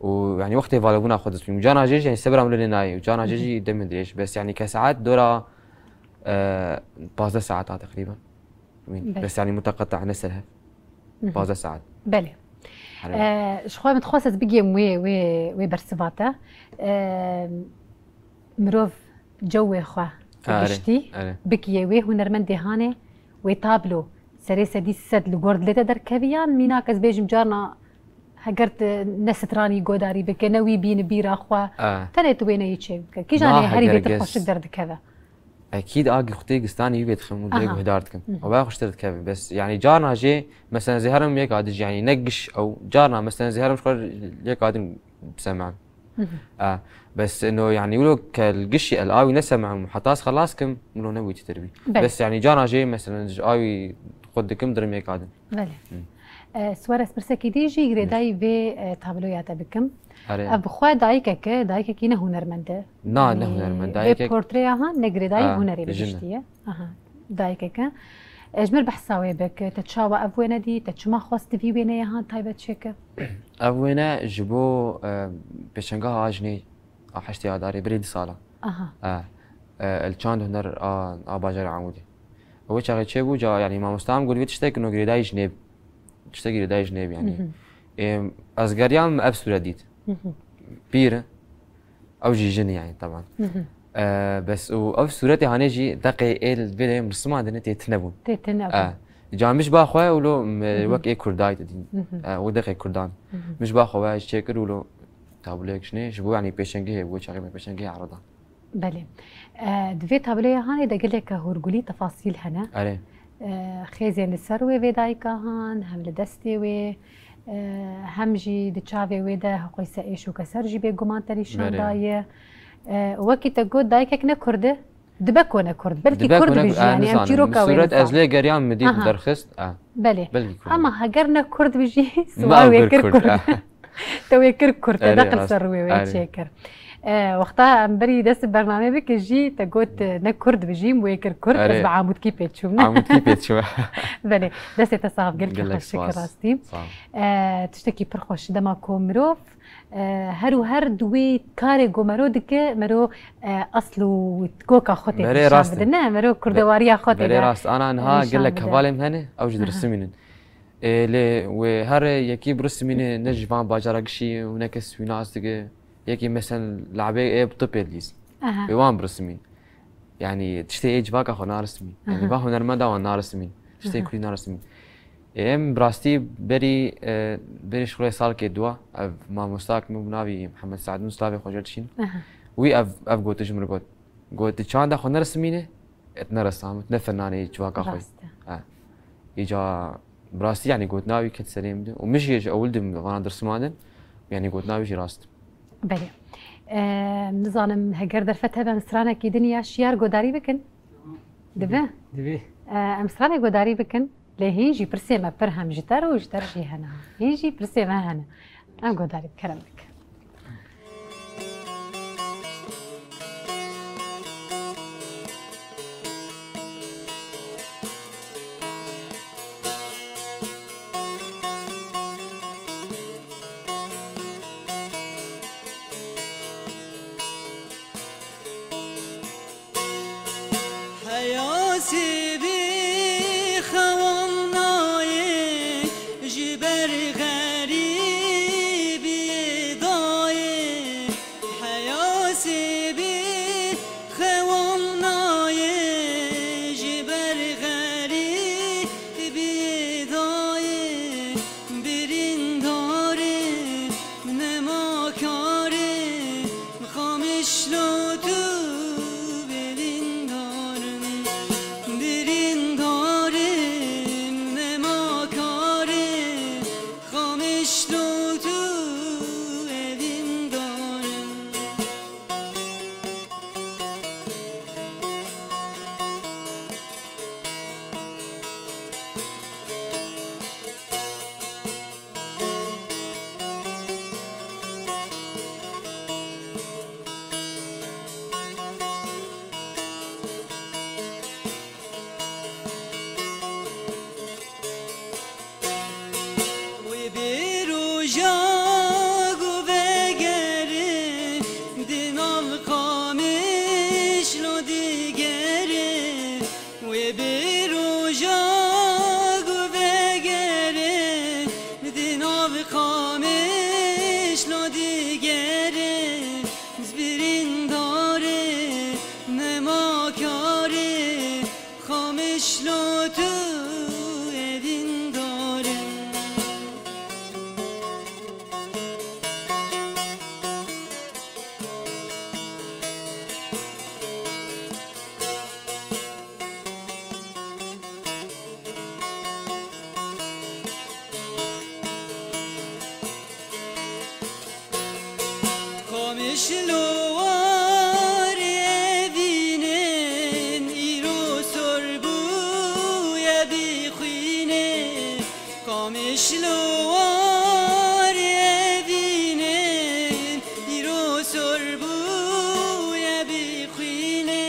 Û, yani, wextê valebûna xwe dest pê. Cana jê jî, yani, sebra min lê nayê. Û cana jê Hı hı. jî demê dirêj. Bes, yani, ke saet dora, e, pazdeh saeta teqrîben. Belê. Bes, yani, muteqeta ne ser hev. Hı hı. Pazdeh saet. Belê. Herê. E, ji xwe min dixwest ez bigêm wê, wê, wê bersiva te. E, mirov cewê xwe Erê, giştî erê. bikiyê wê hunermendê hanê, wê tablo serê sedî sed li gor dilê te derkevî, yan mînak ez bêjim carna heger tu ne stranî godarî bike, ne wî bîni bîra xwe, E. tenê tu wêneyî çê bike. Kîjanê Na herî heger bêtir gez- xweşik derdikeve? Ekîd a gixtê gistanî wî vê dixim û dilê Aha. guhdar dikim. Hı hı. Ew xweştir dikeve. Bes, yani, carna jê, mesela, zêherim yek adin jî, yani, ne giş ew, carna, mesela, zêherim ji xwe yek adin bisemem. Hı hı. E, bes, no, yani, wilo ke li gişî el awî nesemem, heta ez xelas kim, wilo ne wî çitir bî. Belê. Bes, yani, carna jê, mesela, ji awî xwe dikim, dirim yek adin. Belê. Hı. E, Suarez, pirsekî dî jî girêdayî vê, e, tabloya te bikim. Erê. Ev bi xwe dayikek e, dayikekî ne hunermend e. Na, ne Yani, hunermend, vê dayikek- portreya ha ne girêdayî Ha, hunerê jin e. bigiştiye. Aha, dayikek e. E, ji mir behsa wê bike, te çawa ev wêne dî, te çima xwest vî wêneyê han taybet çêke? Ev wêne ji bo, e, pêşengeha a jinê a heştê Adarê birê du sala. Aha. E, e, li çand huner a, a bajarê Amûdê. Ew çaxê çêbû, ca, yani, mamosta em got, vê tiştek ino girêdayî jinê bi. Tiştek girêdayî jinê bi, yani. Hı hı. Ê, ez geriyam, ev sûret dît. Hı hı. Pîr e. Ew jî jin e, yani, teban. Hı hı. E, bes û ev sûretê hanê jî deqê ê li vê de em risimandine tê tine bûn. Tê tine bûn. E, ca min ji ba xwe wilo, m-, Hı hı. wek ê Kurdayî te dîn. Hı hı. E, û deqê Kurdan. Hı hı. Min ji ba xwe we çêkir wilo tabloyek jinê, ji bo, yani, pêşengihê, bo çaxê me pêşengihê erda. Belê. E, di vê tabloya hanê de geleke hûrgulî tefasîl hene. Erê. E, xêzên li ser wê vê dayika han, hem li destê wê, e, hem jî di çavê wê de heqoyse êş û keser jî bêguman te nîşan Berê. daye. E, wekî te got, dayikek ne Kurd e, Dibe ku ne kurd. Belkî Dibe kurd ku ne bijî, yani, em çîroka wê suret ez lê geriyam min dît Aha. derxist. Ah. Belê. Belkî kurd. Ama heger ne kurd bijî, siwar wê kir kurd. Ah. Te wê kir kurd, te Erê, neqil rast. ser rûyê wê Erê. çêkir. E, wexta em berî dest bi bernamê bike jî, te got, e, ne kurd bijî, wê kir kurd, ez Erê. bi Amûdkî pê çûm. Amûdkî pê çûm. Belê, destê te sax, gelkî Gelek xweş dikir spas. rastî. Sağ ol. E, tiştekî pir xweş, dema ku mirov, e, her û her di wê karê ku mero dike, mero, e, asl û koka xwe tê Berê nîşan rast e. bide. Ne, mero kurdewariya xwe tê Berê de rast. Ana niha nîşan gelek bide. hevalên hene, ew jî Aha. dirismînin. E, lê wê her yekî birismîne ne ji van bajara gişî û ne kes wî nas dike. Yekî mesela labê ê bi tipê dîs. Aha. Wê wan birismîn. Yani tiştê ê civaka xwe narismîn. Yani Aha. va hunermenda wan narismîn. Tiştê Aha. kulî narismîn. Ê, em bi rastî berî, e, berî şixulê salkê dua, ev mamostak min bi navî Mihemed Sead Mustafa Xocel Çîn. Aha. Wî ev, ev gotiş min got. Got, "Di çanda xwe nerismîne, et neresam, ne fenanê civaka xwe." Rast e. Ha. Îca bi rastî, yani, gotina wî ket serê min de. Û min jî ji ewil de vana dirsimandin, yani, gotina wî jî rast. Belê. Em, nizanim, heger derfet hebe em stranekî din ya şiyar godarî bikin? Dibe? Divê. E, em stranê godarî bikin, lê hîn jî pirsê me pir hem ji te re û ji te re jî hene. Hîn jî pirsê me hene. Em godarî kerem bikin. Heya sêvê xewan nayê, ji ber xerîbiyê dayê. Heya sêvê xewan nayê, ji ber xerîbiyê dayê. Birîndarê, nemakarê, Qamişlo tu birîndarê, birîndarê, nemakarê, Qamişlo tu evîndarê. Wê bêroja ku vegerê, di nav Qamişlo digerê. Wê bêroja ku vegerê, di nav Qamişlo digerê. Birîndarê, nemakarê, Qamişlo tu evîndarê. Qamişlo warê evînên, îro sor bûye bi xwînê. Qamişlo warê evînên, îro sor bûye bi xwînê.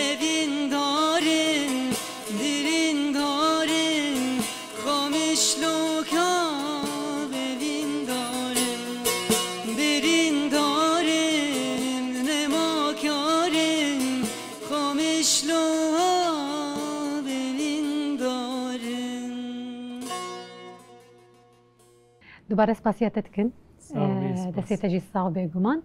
Evîndarên, birîndarên, Qamişlo ka evîndarên, birîndarên, nemakarên, Qamişlo evîndarên. Dubare spasiya te dikin. Sağ ol, Ee, spas. Destê te jî sax bê guman.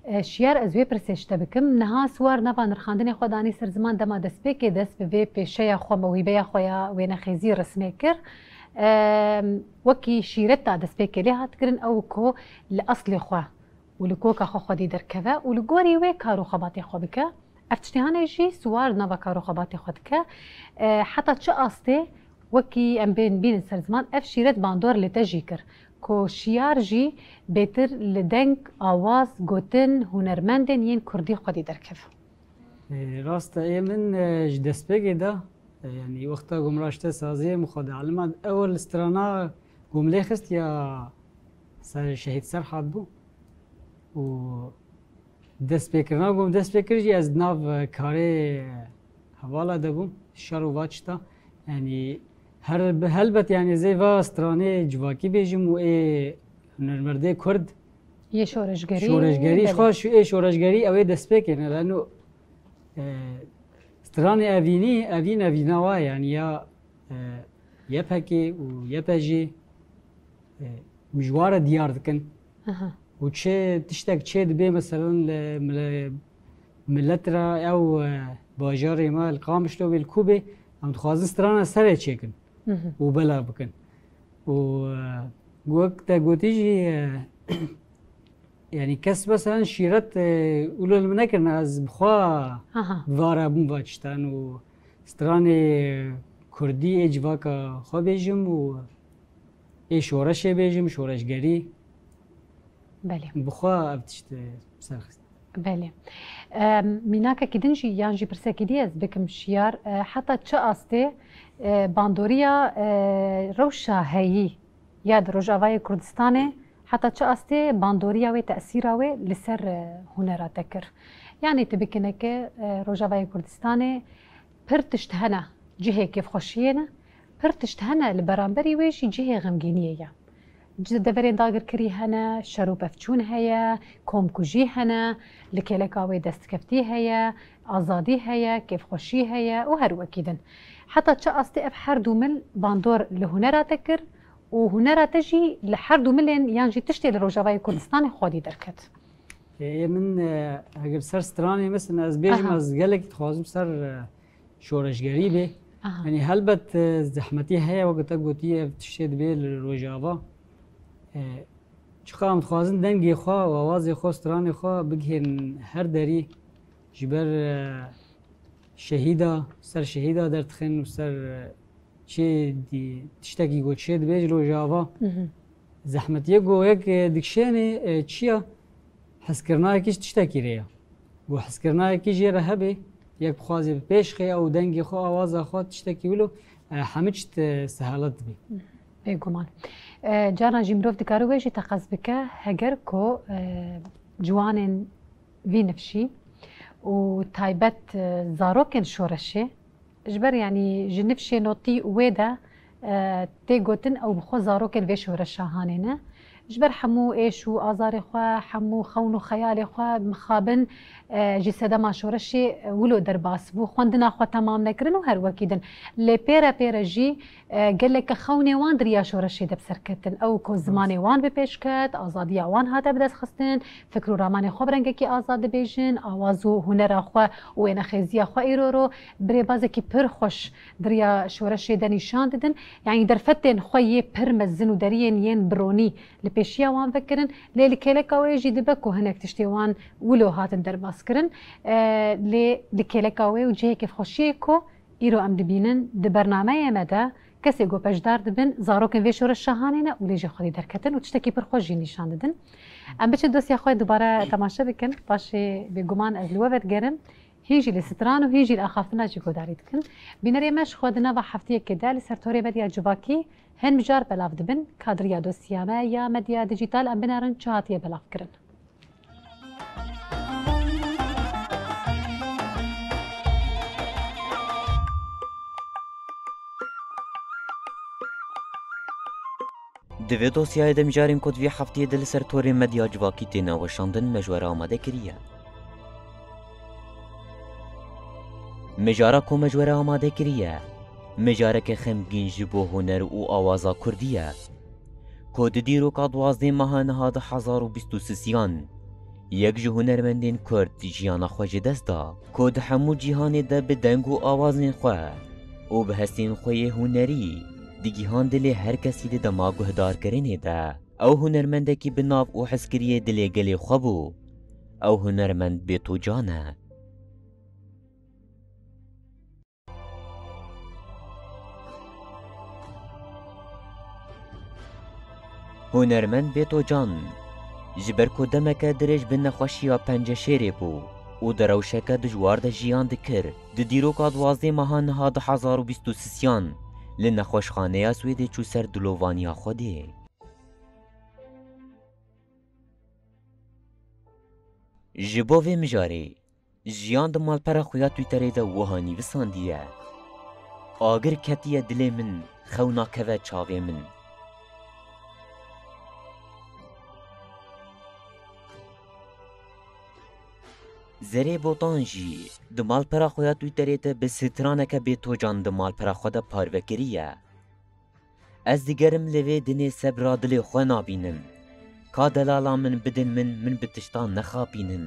Ee, Şiyar, ez wê pirsê ji te bikim. Niha siwar nava nirxandinê xwe danî ser ziman dema destpêkê dest bi vê pêşeya xwe, mewhîbeya xwe ya wênexêzî resmê kir. Ee, wekî şîreta destpêkê lê hat kirin, ew ku li eslê xwe û li koka xwe xwedî derkeve û li gorî wê kar û xebatê xwe bike. Ev tiştê hane jî siwar di nava kar û xebatê xwe dike. E, heta çi astê, wekî em bên bînin ser ziman, ev şîret bandor li te jî kir, ku Şiyar jî bêtir li deng, awaz, gotin, hunermendên yên kurdî xwedî derkeve. Ê, rast e, ê min, e, ji destpêkê de, e, yanî wexta ku min raşte saziyê min xwe dielima, ewil strana ku min lê xist ya ser Şehîd Serhat bû. Û destpêkirina ku min dest pê kir jî ez di nav, e, karê hevala de bûm, şer û vaçta. Yanî her, helbet yanî zê va stranê civakî bêjim û ê hunermerdê Kurd Yê şoreşgerî, şoreşgerî, belê. Xwe şu ê şoreşgerî ew ê destpêkê ne, leno, e, stranê evînî, evîn evîna wa, yanî ya, e, Y P G û Y P G, e, mijwara diyar dikin. Aha. Û çi tiştek çê dibe, meselen, li mile-, milet re ew, e, bajarê me li Qamişlo bê, li ku bê, em dixwazin strana serê çêkin. Mhm. Û belav bikin. Û, e, wek te gotî jî, e, yanî kes, meselen, şîret, e, wilo li min nekirin, ez bi xwe Aha. vara bûm va tiştan û stranê kurdî ê civaka xwe bêjim û ê şoreşê bêjim, şoreşgerî. Belê. Bi xwe ev tişt, e, ser xist. Belê. Em, mînakekî din jî yan jî pirsekî dî ez bikim şiyar. E, heta çi astê, e, bandoriya, e, rewşa heyî ya di Rojavayê Kurdistanê heta çi astê bandoriya wê, tesîra wê li ser, e, hunera te kir? Yanî tu bikineke, e, Rojavayê Kurdistanê pir tişt hene, cihê kêfxweşiyê ne, pir tişt hene li beramberî wê jî cihê xemgîniyê ye. Ci-, deverên dagirkirî hene, şer û pevçûn heye, komkujî hene, li kêleka wê destkeftî heye, azadî heye, kêfxweşî heye û her wekî din. Heta çi astê ev her du mil bandor li hunera te kir û hunera te jî li her du milên yan jî tiştê li Rojavayê Kurdistanê xwedî derket? Ê, ê min, e, eger ser stranê, mesela, ez bêjim, Aha. ez gelekî dixwazim ser, e, şoreşgerî bê. Aha. Yanî helbet, e, zehmetî heye, weke te gotî, ev tiştê dibê li Rojava. E, çiqa em dixwazin dengê xwe û awazê xwe, stranê xwe bigihên her derî, ji ber, e, şehîda, ser şehîda derdixin û ser, e, çê dî-, tiştekî ku çê dibê ji Rojava. Mhm. Zehmetiyê ku yek, e, dikişênê, e, çi ya? Hezkirinayekî ji tiştekî rê ya. Ku hezkirinayekî jê re hebe, yek bixwazê bi pêş xê ew dengê xwe, awaza xwe, tiştekî wilo, e, hemî çi te sehelet dibê. Bêguman. E, carna jî mirov dikare wê jî teqez bike, heger ku, e, ciwanên vî nifşî û taybet, e, zarokên şoreşê, ji ber, yanî, ji nifşê notî wê de, e, tê gotin ew bi xwe zarokên vê şoreşa hanê ne. Ji ber hemû êş û azarê xwe, hemû xewn û xeyalê xwe mixabin, e, ji sedema şoreşê, e, wilo derbas bû, xwendina xwe temam nekirin û her wekî din. Lê pê re pê re jî, e, geleke xewnê wan di riya şoreşê de bi ser ketin. Ew ku zimanê wan bi pêş ket, azadiya wan hate bidestxistin, fikr û ramanê xwe bi rengekî azad dibêjin, awaz û hunera xwe û wênexêziya xwe îro ro bi rêbazekî pir xweş di riya şoreşê de nîşan didin. Yanî derfetên xwe yê pir mezin û deriyên yên bi ronî li pêşiya wan vekirin, lê li kêleka wê jî dibe ku hinek tiştê wan wilo hatin derbaskirin. E, lê li kêleka wê û cihê kêfxweşiyê ku îro em dibînin di bernameyê me de, kesê ku beşdar dibin, zarokên vê şoreşa hanê ne û lê jê xwedî derketin û tiştekî pir xweş jî nîşan didin. Em biçin dosya xwe dubare temaşe bikin, paşê bêguman ez li we vedigerim. Hîn jî li stran û hîn jî li axaftina jî guhdarî dikin. Bînerê me, ji xwe di nava heftiyekê de li ser torê medya civakî hin mijar belav dibin. Kadriya dosya me ya medya dîjîtal em binerin çi hatiye belavkirin. Di vê dosyayê de mijarên ku di vê heftiyê de li ser torên medya civakî têne weşandin, me ji we re amade kiriye. Mijara ku me ji we re amade kiriye, mijareke xemgîn ji bo huner û awaza kurdî ye, ku di dîroka duwazdeh meha niha du hezar û bîst û sisiyan, yek ji hunermendên kurd jiyana xwe ji dest da, ku di hemû cîhanê de bi deng û awazên xwe û bi hestên xwe yê hunerî digihand dilê her kesî di dema guhdarkirinê de. Ew hunermendekî bi nav û hezkiriyê dilê gelê xwe bû. Ew hunermend Bêtocan e. Hunermend Bêtocan, ji ber ku demeke dirêj bi nexweşiya penceşêrê bû, û di rewşeke dijwar de jiyan dikir. Di dîroka duwazdeh meha niha du hezar û bîst û sisiyan li nexweşxaneya Swêdê çû ser dilovaniya Xwedê. Ji bo vê mijarê, jiyan di malpera xwe ya Twitterê de wiha nivîsandiye: "Agir ketiye dilê min, xew nakeve çavê min." Zerê Botan jî di malpera xwe ya Twitterê de bi straneke bêtocan di malpera xwe de parve kiriye: "Ez digerim li vê dinê sebra dilê xwe nabînim. Ka delala min bidin min, min bi tiştan nexapînin.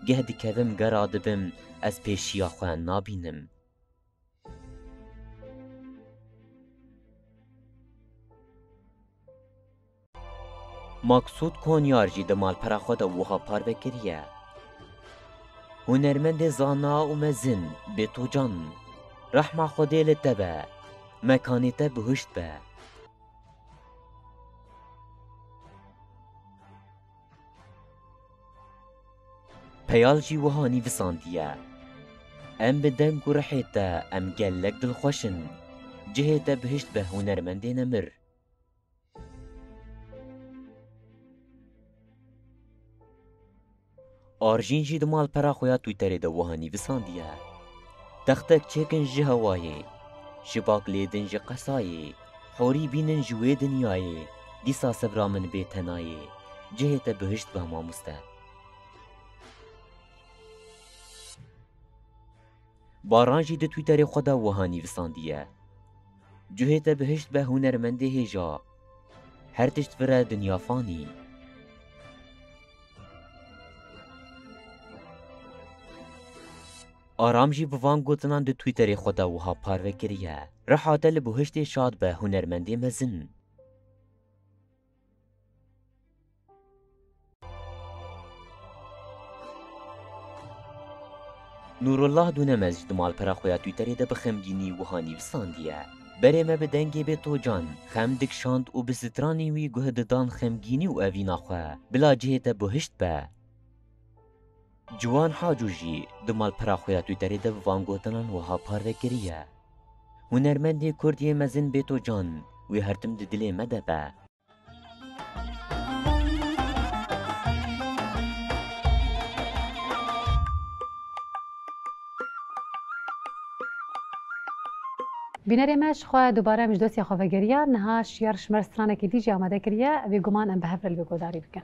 Geh dikevim gera dibim, ez pêşiya xwe nabînim." Maksûd Konyar jî di malpera xwe de wiha parve kiriye: "Hunermendê zana û mezin Bêtocan, rehma Xwedê li te be, mekanê te bihişt be." Peyal jî wiha nivîsandiye: "Em bi deng û rihê te em gelek dilxweş in. Cihê te bihişt be hunermendê nemir." Arjîn jî di malpera xwe ya Twitterê de wiha nivîsandiye: "Textek çêkin ji hewayê, şibak lêdin ji qesayê, horî bînin ji wê dinyayê, dîsa sebra min bê tenayê, cihê te bihişt be mamoste." Baran jî di Twitterê xwe de wiha nivîsandiye: "Cihê te bihişt be hunermendê hêja. Her tişt vire dinya fanî." Aram jî bi van gotinan di Twitterê xwe de wiha parve kiriye: "Riha te li bihiştê şad be hunermendê mezin." Nûrullah Dûnemez jî di malpera xwe ya Twitterê de bi xemgînî wiha nivîsandiye: "Berê me bi dengê Bêtocan xem dikişand û bi stranên wî guh didan xemgînî û evîna xwe. Bila cihê te bihişt be." Ciwan Hacû jî di malpera xwe ya Twitterê de bi van gotinan wiha parve kiriye: "Hunermendê Kurd yê mezin Bêtocan, wî her tim di dilê me de be." Bînerê me ji xwe dubare em ji dostiya xwe vegeriya, niha şiyar ji me re stranekî dî jî amade kiriye, bêguman em bi hev re li wê guhdarî bikin.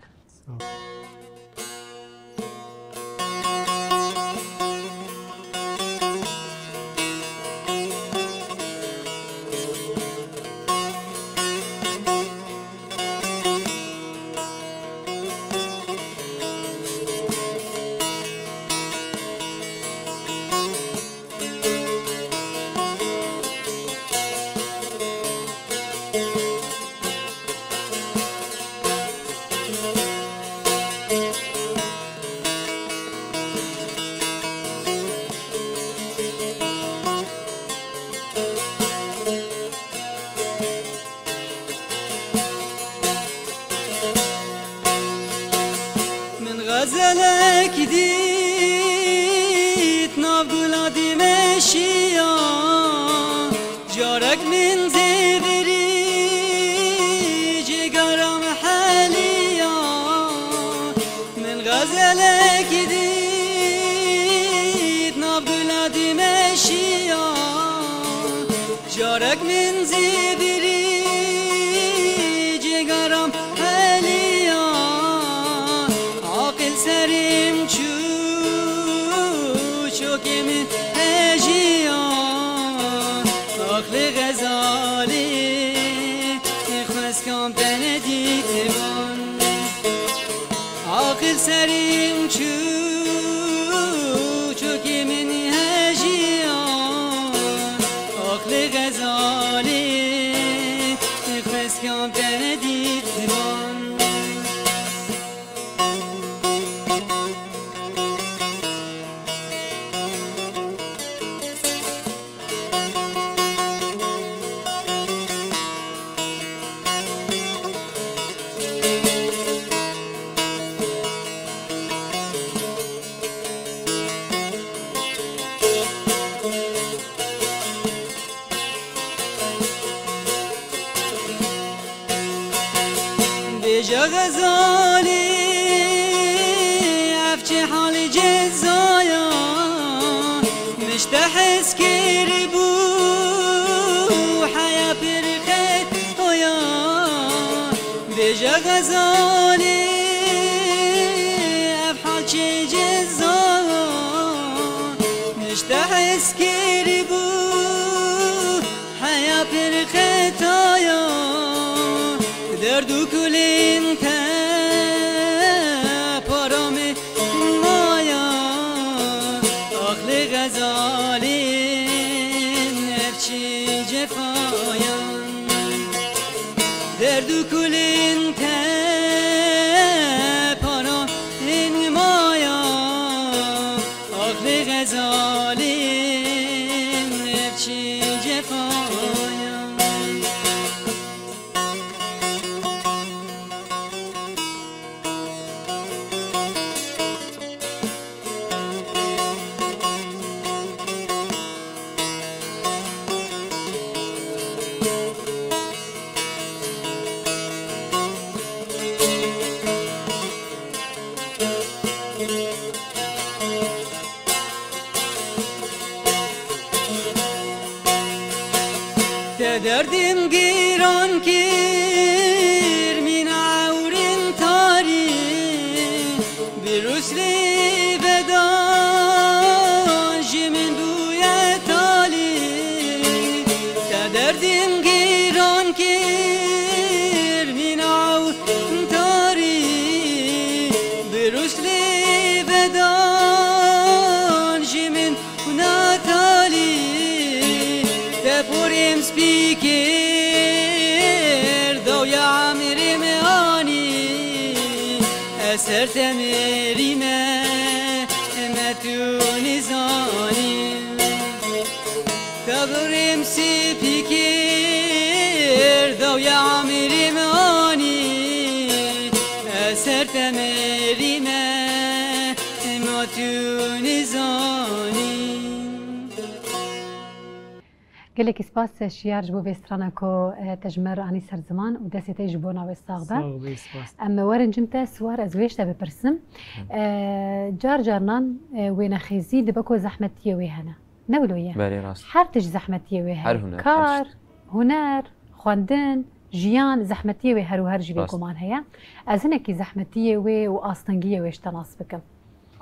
Min xezelek dît nav gula dîmeşiya, carek min zêvirî cigara me heliya. Min xezelek dît nav gula dîmeşiya, carek min zêvirî cigara me heliya. Aqil serî min çû, çokê min hejiya. Aqilê Xezalî, xweskan te nedîtiban. Aqil serî min çû, çokê min hejiya. Aqilê Xezalî, xweskan te nedîtiban. Bêje Xezalî, ev çi halî cezaya, min ji te hez kiribû, heya pir xetaya. Bêje Xezalî, ev hal çi cezaya, min ji te hez kiribû, heya pir xetaya, derd û kulên te para min maya. Ax lê Xezalî, ev çi cefaya, derd û kulên te para min maya. Ax lê Xezalî, ev çi cefaya. Te derdim giran kir, mîna ewrin tarî, bi ruslî vedan ji min bûye talî. Te derdim giran kir, mîna ewrin tarî, bi ruslî vedan ji min Natalî, te porê min spî kir, dawiya emirê min anî, ez ser te merî me, me tu nizanî. Te porê min spî kir, dawiya emirê min anî, ez ser te merî me, me tu nizanî. Gelekî spas Şiyar ji bo vê strana ku, e, te ji me re anî ser ziman û destê te ji bona wê sax be. Sağ ol, spas. Em werin cem te, Siwar, ez wê ji te bipirsim. Hı. E, car carinan, e, wênexêzî dibe ku zehmetiyê wê hene. Ne wilo ye? Belê, rast. Her tişt zehmetiyê wê heye. Her huner, her tişt. Kar, huner, xwendin, jiyan, zehmetiyê wê her û her jî bêguman heye. Rast. Ez hinekî zehmetiyê wê û astengiyê wê ji te nas bikim.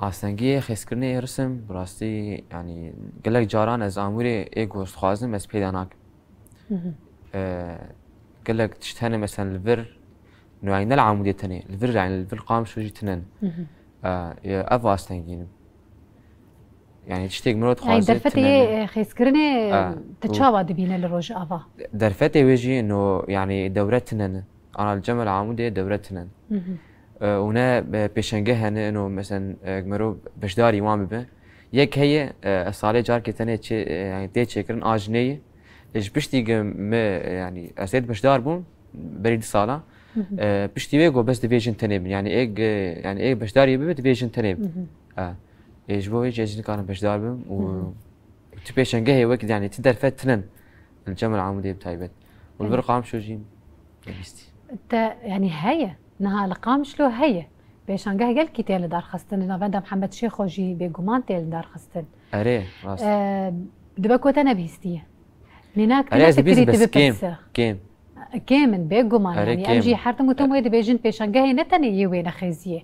Astengiyê xêzkirinê ê risim, bi rastî, yanî, gelek caran ez amûrê ê ku ez dixwazim, ez peyda nakim. Mhm. Ee, gelek tişt hene, mesela, li vir, no, yanî, ne li Amûdê tenê, li vir, yanî, li vir Qamişlo jî tinen. Mhm. Ee, ev astengî ne. Yanî, tiştêk mirov dixwaze, derfetê tinen e. Yê, e, xêzkirinê, e, tu çawa dibîne li Rojava? Derfetê wê jî, no, yanî, dewre tinen. Ana li Cemel Amûdê dewre tinen. Mhm. E, û ne, e, pêşengeh hene, ino, mesen, e, mero beşdarî wan bibe. Yek heye, e, ez salê carkê tenê çê, e, yanî tê çêkirin, a jinê ye. Lê ji piştî ge me, e, yanî ez tê beşdar bûm, berî du sala. Mhm. E, piştî wê got bes divê jin tenê bin. Yanî ê ge, yanî ê beşdarî bibe, divê jin tenê bin. Mhm. E, ê ji bo wê jî ez jî nikarim beşdar bim û Mhm. Tu pêşengehê wek, yanî, tu derfet tinen li Cem el Amûdê bi taybet. Û li vir Qamişlo jî bihîstî. Te, yanî, heye. Niha li Qamişlo heye. Pêşangeh gelkî tên li dar xistin. Li navenda Mihemed Şêxo jî bêguman tên li dar xistin. Erê, rast. E, dibe ku te nebihîstiye. Mînak tu Erê, ez nefikirî dibîsim, tu bes kêm, bipirse. Kêm. Kêm in, bêguman, Erê, yanî, em kêm jî in. Her tim û tim wê dibêjin pêşangehê ne tenê yê wênexêziyê.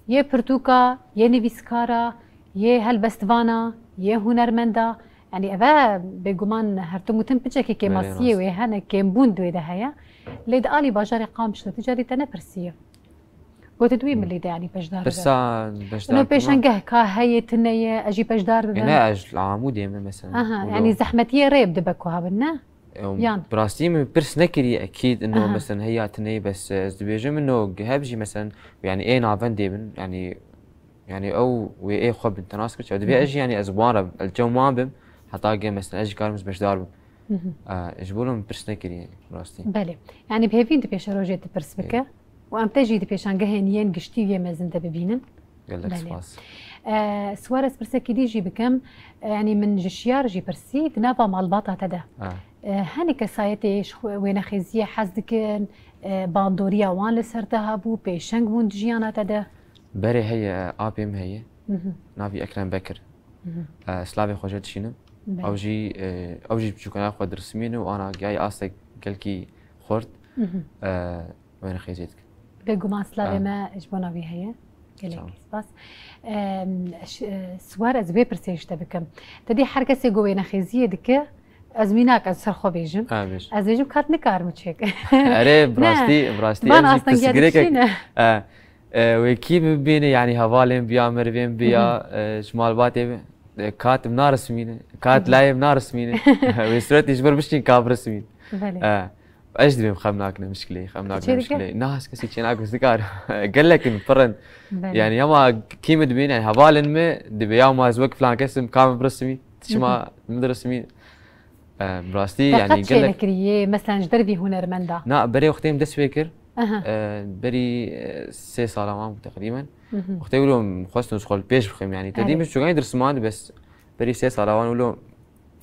Yê pirtûka, yê nivîskara, yê helbestvana, yê hunermenda. Yanî, eve bêguman her tim û tim piçekî Belê, kêmasiyê rast. Wê hene, kêmbûn di wê de heye. Lê di alî bajarê Qamişlo tu carî te nepirsiye. Gotit wî Hmm. milî de, yanî, beşdar be. Pirsa beşdar Ino kima? Pêşangeh ka heye, tune ye, ez jî beşdar bibim. Ê, ne, ez li Amûdê me, mesela. Aha, Wilo. Yanî, zehmetiyê rê dibe ku hebin, ne? Em, Yan. Bi rastî min pirs nekiriye ekîd, ino, Aha. mesela, heya tineyî, bes, e, ez dibêjim, ino, heb jî, mesela, yanî ê navendê bin, yanî, yanî ew wê ê xwe bin, te nas kir, çawa? Divê Hı hı. ez jî, yanî ez wan re, el cem wan bim, heta ge, mesela, ez jî karim ez beşdar bim. Hı hı. E, ji bo min pirs nekiriye, bi rastî. Belê. Yanî bi hêvî di pêşerojê tu pirs bike. Ê. Û em te jî di pêşangehên yên giştî û yê mezin de bibînin. Gelek Belê. Spas. E, Suarez, pirsekî dî jî bikim. E, yanî min ji Şiyar jî pirsî, di nava malbata te de. Ha. E, henî kesayetê ji xwe wênexêziyê hez dikin, e, bandoriya wan li ser te hebû, pêşeng bûn di jiyana te de? Berê heye, apê min heye. Mhm. Navî Ekrem Bekir. Mhm. E, silavê xwe jê dişînim. Belê. Ew jî, e, ew jî biçûkana xwe dirismîne û ana gihayî astek gelkî xurt, Mhm. e, wênexêziyê dike. Bêguman silavê Em. me ji bona wî heye. Gelek Sağ ol. spas. Em, ş-, e, Siwar, ez wê pirsê ji te bikim. Te dî her kesê ku wênexêziyê dike, ez mînak ez ser xwe bêjim. Ha, bêj. Ez bêjim kat nikarim çêk. Erê, bi Ne. rastî, bi rastî Van ev jî astengiya pirsgirêkek, dikişîne. e, e, wê kî bibîne, yanî hevalên biya, merivên biya, Hı hı. e, ji malbatê bi, e, kat bi narismîne, kat Hı hı. layê bi narismîne. Wê suretî ji vir biştîn ka birismîn. Belê. E, ez dibêm xem nakine mişkilê, xem nakine Çê dike? mişkilê. Na, ez kesî çê nakim, ez dikar. Gelek in, pir in. Belê. Yani ama kî min dibîne, yani hevalên min dibê ya ma ez wek filan kesim, ka min birismî, çima Hı hı. min dirismî. E, bi rastî, Te yani qet gelek çênekirî yê, meselen ji dervî hunermenda? Na, berê wextê min dest pê kir, Aha. e, berî, e, sê sala wan bû teqrîben. Hı hı. Wextê wilo min xwestin ji xwe li pêş bixim, yani te Erê. dî min çûgayî dirismand, bes berî sê sala wan wilo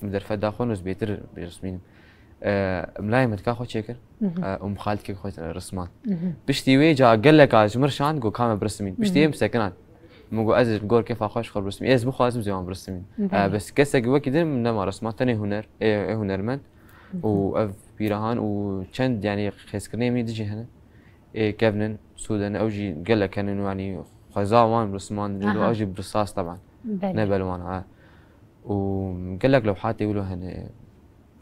min derfet da xwe nûz bêtir birismînim. E, min layê min dika xwe çêkir, Hı hı. e, û min xaltikek xwe rismand. Hı hı. Piştî wê ca gelek a ji min şand got ka me birismîn. Piştî Hı hı. wê min sekinand. Min got ez ê li gor kêfa xwe ji xwe birismîn. Ê ez bixwazim zê wan birismîn. Belê. E, bes kesek wekî din min nema rismand, tenê huner, ê, ê hunermend. Hı hı. Û ev pîrahan û çend, yani, xêzkirinê min jî hene. Ê kevnin, sûd hene, ew jî gelek hene, yanî xweza wan rismand, Aha. ew jî bi risas teban. Belê. Ne belwan, ha. Û gelek lewhatê wilo hene.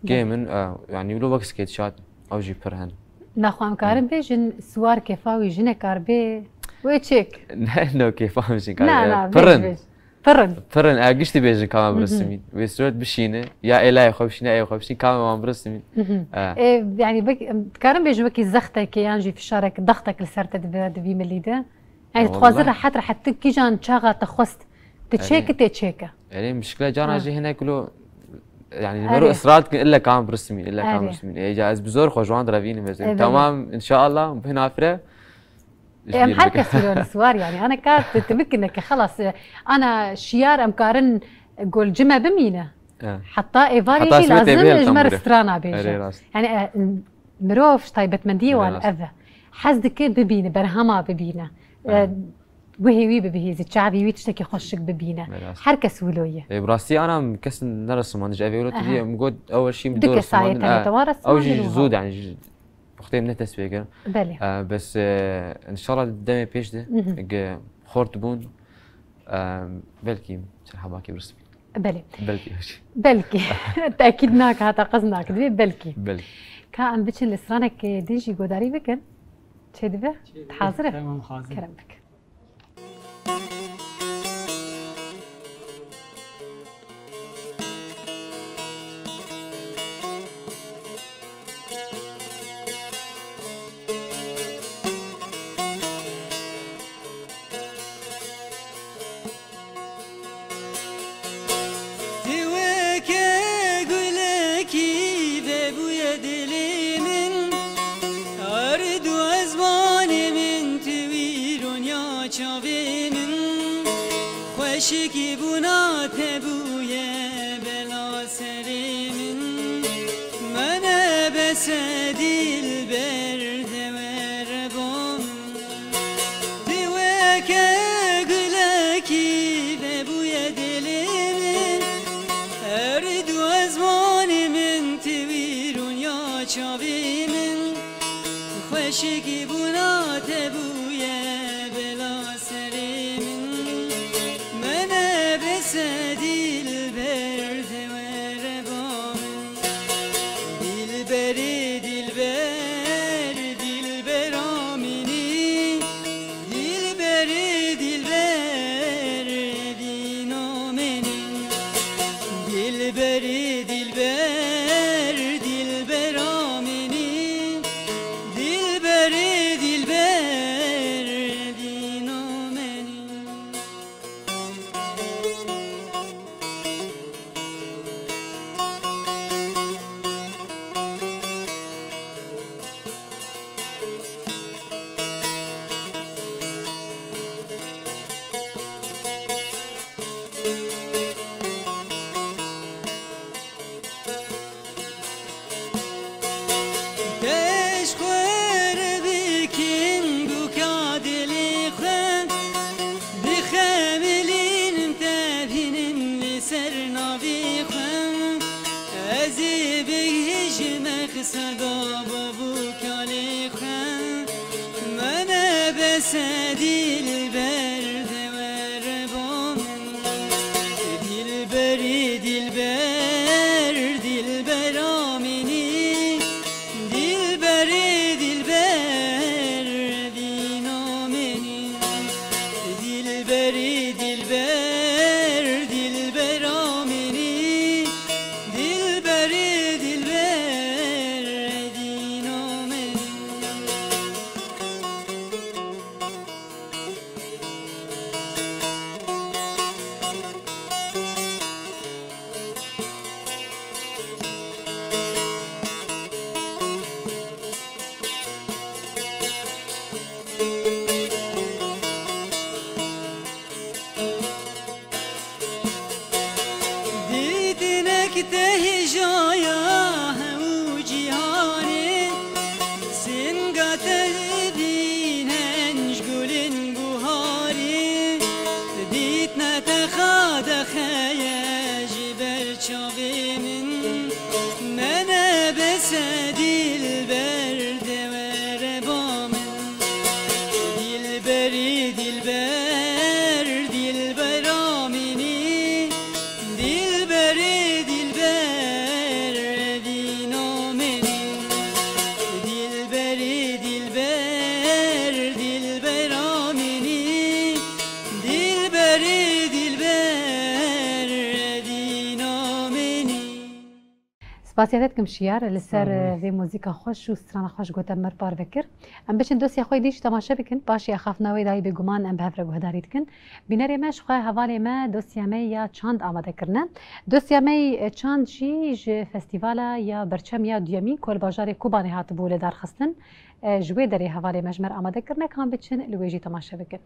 Kêm in, e, yanî wilo wek sketçat, ew jî pir hene. Naxwe em karin Hı. bêjin, Siwar kêfa wî jinek kar bê, wê çêk? Ne, no kêfa min jin kar, Na, e, na, pir bêj, in. bêj. Pir in. Pir in, e, giştî bêjin ka me Hı hı. birismîn. Wê suret bişîne, ya ê layê xwe bişîne, ê xwe bişîne, ka me wan birismîn. Hı hı. E. E, yani bek-, em, dikarin bêjin wekî zextek yan jî fişarek, dextek li ser te dibe, di vî milî de? Yani E, dixwazin wallahî. rehet rehet tu kîjan çaxa te xwest, tu Erê. çêkî tê çêke. Erê, mişkile cana Ha. jî hinek lo, yani, Erê. mero israr dikin, illa ka min birismîn, illa ka min Erê. birismîn. Ê, ca ez bi zor xwe ji wan direvînim, ez Erê. tamam, inşallah, bi nafire, Em her kes wilo Siwar, yani, ana ka tu, tu bikine ke xelas, e, ana şiyar em karin gol cime bimîne. E. Heta êvarî Heta jî sibê tê lazim bihêl ji me tamure. strana bêje. Erê, rast. Yani, e, mirov ji taybetmendiyê Erê, wan rast. ev e. Hez dike bibîne, berhema bibîne. E, Erê. guhê wî bibihîzî, çavî wî tiştekî xweşik bibîne. Erê, rast. Her kes wilo ye. E, bi rastî ana kes neresimand ji evê wilo Aha. tu diye, em got ew şîm Du dor kesayê risimandin, tenê e, te wan ew jî resimandin wiha. zûd, yani, ji wextê min ne dest pê kirin. Belê. E, bes, e, inşallah demê pêş de, Mhm. ge xort bûn, e, belkî ser hebakê birismîn. Belê. Belkî. Belkî. Tekîd nake, heta qez nake. Divê belkî. Belkî. Ka em biçin li stranekê din jî godarî bikin. Çê dibe? Çê dibe? Hazir e? Tamam, hazir. Kerem bike. Tu weke gulekî vebûye dilê min, ard û ezmanê min, tu wîronya çavê min, xweşikî bûna te bûye bela serê min. Mene bese dilber de were bo min. Tu weke gulekî vebûye dilê min, erd û ezmanê min, tu wîronya çavê min, xweşikî bûna te bûye bela serê min. Mene bese dilber de were bo min. Dilberê dilber, dilbera min î, dilberê dilber, dîna min î. Dilberê dilber, dilbera min î, dilberê dilber, dîna min î. Se dilber de were ba min. Dilberî dilber, dilbera minî. Dilberî dilber, dîna minî. Dilberî dilber, dilbera minî. Dilberî dilber, dîna minî. Dîtinek te hêjaya hemû cîhanê, singa te dibînen ji gulên buharê. Dîtna te qadexe ye ji ber çavê min, me nebese dilber de were ba min. Dilberî dilber, dilbera minî. Dilberî dilber, dîna minî. Dilberî dilber, dilbera minî. Dilberî dilber, dîna minî. Spasiya te dikim Şiyar, li ser, Sağ ol. e, vê muzîka xweş û strana xweş ku te me re parve kir. Em biçin dosya xwe yê dî jî temaşe bikin. Paşê axaftina wê dayî bêguman em bi hev re guhdarî dikin. Bînerê me ji xwe hevalê me dosya me ya çand amade kirine. Dosya me yê çand jî ji festîvala ya berçem ya duyemîn ku li bajarê Kobanê hatibû li dar xistin. E, ji wê derê hevalê me ji me re amade kirine, ka em biçin li wê jî temaşe bikin.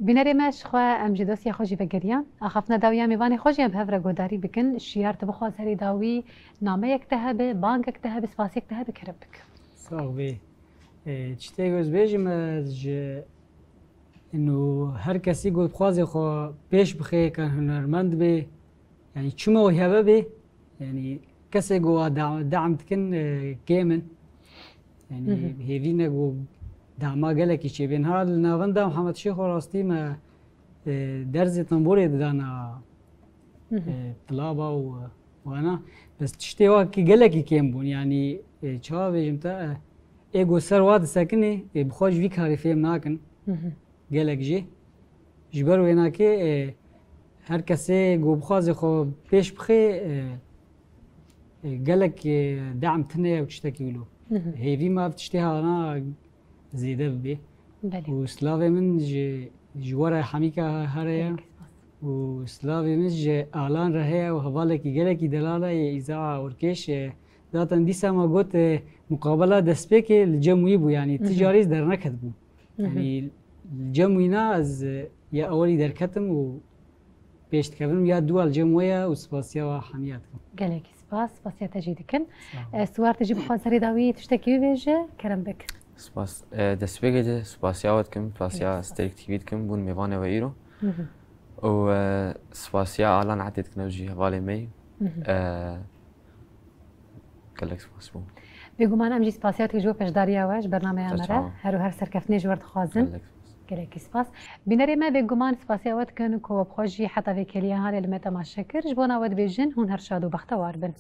Bînerê me, ji xwe em ji dostê xwe jî vegeriyan. Axaftina dawiya mêvanê xwe jî em bi hev re guhdarî bikin. Şiyar, tu bixwaz herî dawî nameyek te hebe, bangek te hebe, spasiyek te hebe, kerem bik. Sax bî. Ê, tiştê ku ez bêjim, e, ji ino her kesî ku dixwaze xwe pêş bixe, kan hunermend bê, yanî çima wî hebe bê, yanî kesê ku wa da-, dam dikin, e, kêm in. Yanî Hı hı. hêvî ne ku dama gelekî çêbên. Ha, li navenda Mihemed Şêxo rastî me, e, dersê tembûrê didana, Hı hı. e, tilaba û wana. Bes tiştê wa ki gelekî kêm bûn. Yanî, e, çawa bêjim te, e, ê ku ser wa disekinê, ê bi xwe ji vî karî fêm nakin. Hı hı. Gelek jî. Ji ber wênakê, e, her kesê ku bixwaze xwe pêş bixe, e, e, gelek, e, dam tune ye û tiştekî wilo. Hı hı. Hêvî me ev tiştê hana zêde bibe. Belê. Û silavê min ji, ji we re Hemîka here ye. Gelek spas. Û silavê min ji Alan re heye û hevalekî gelekî delal e, yê Îza Orkêş, e, zaten dîsa me got, e, muqabela destpêkê li cem wî bû, yanî Hı hı. ti carî derneketibû. Hı hı. Yanî li cem wî na ez, e, ya ewelî derketim û pêş dikevin û ya dû li cem we ye û spasiya we hemiya dikim. Gelekî spas, spasiya te jî dikin. Sağ ol. E, Siwar, tu jî bixwaz herî dawî tiştekî bibêje, kerem bik. Spas. E, destpêkê de spasiya we dikim, spasiya Gelekî spas. Sterk T V dikim, bûn mêvanê we îro. Hı hı. Û, e, spasiya Alan Etê dikin, ew jî hevalê me yî. Hı hı. E, Gelek spas bû. Bêguman em jî spasiya dikin ji bo beşdariya we ji bernameya me re. Çawa. Her û her serkeftinê ji we re dixwazin. Gelek spas. Gelekî spas. Bînerê me bêguman spasiya we dikin ku we bi xwe jî heta vê kêliya halê li me temaşe kir. Ji bona we dibêjin hûn her şad û bextewar bin.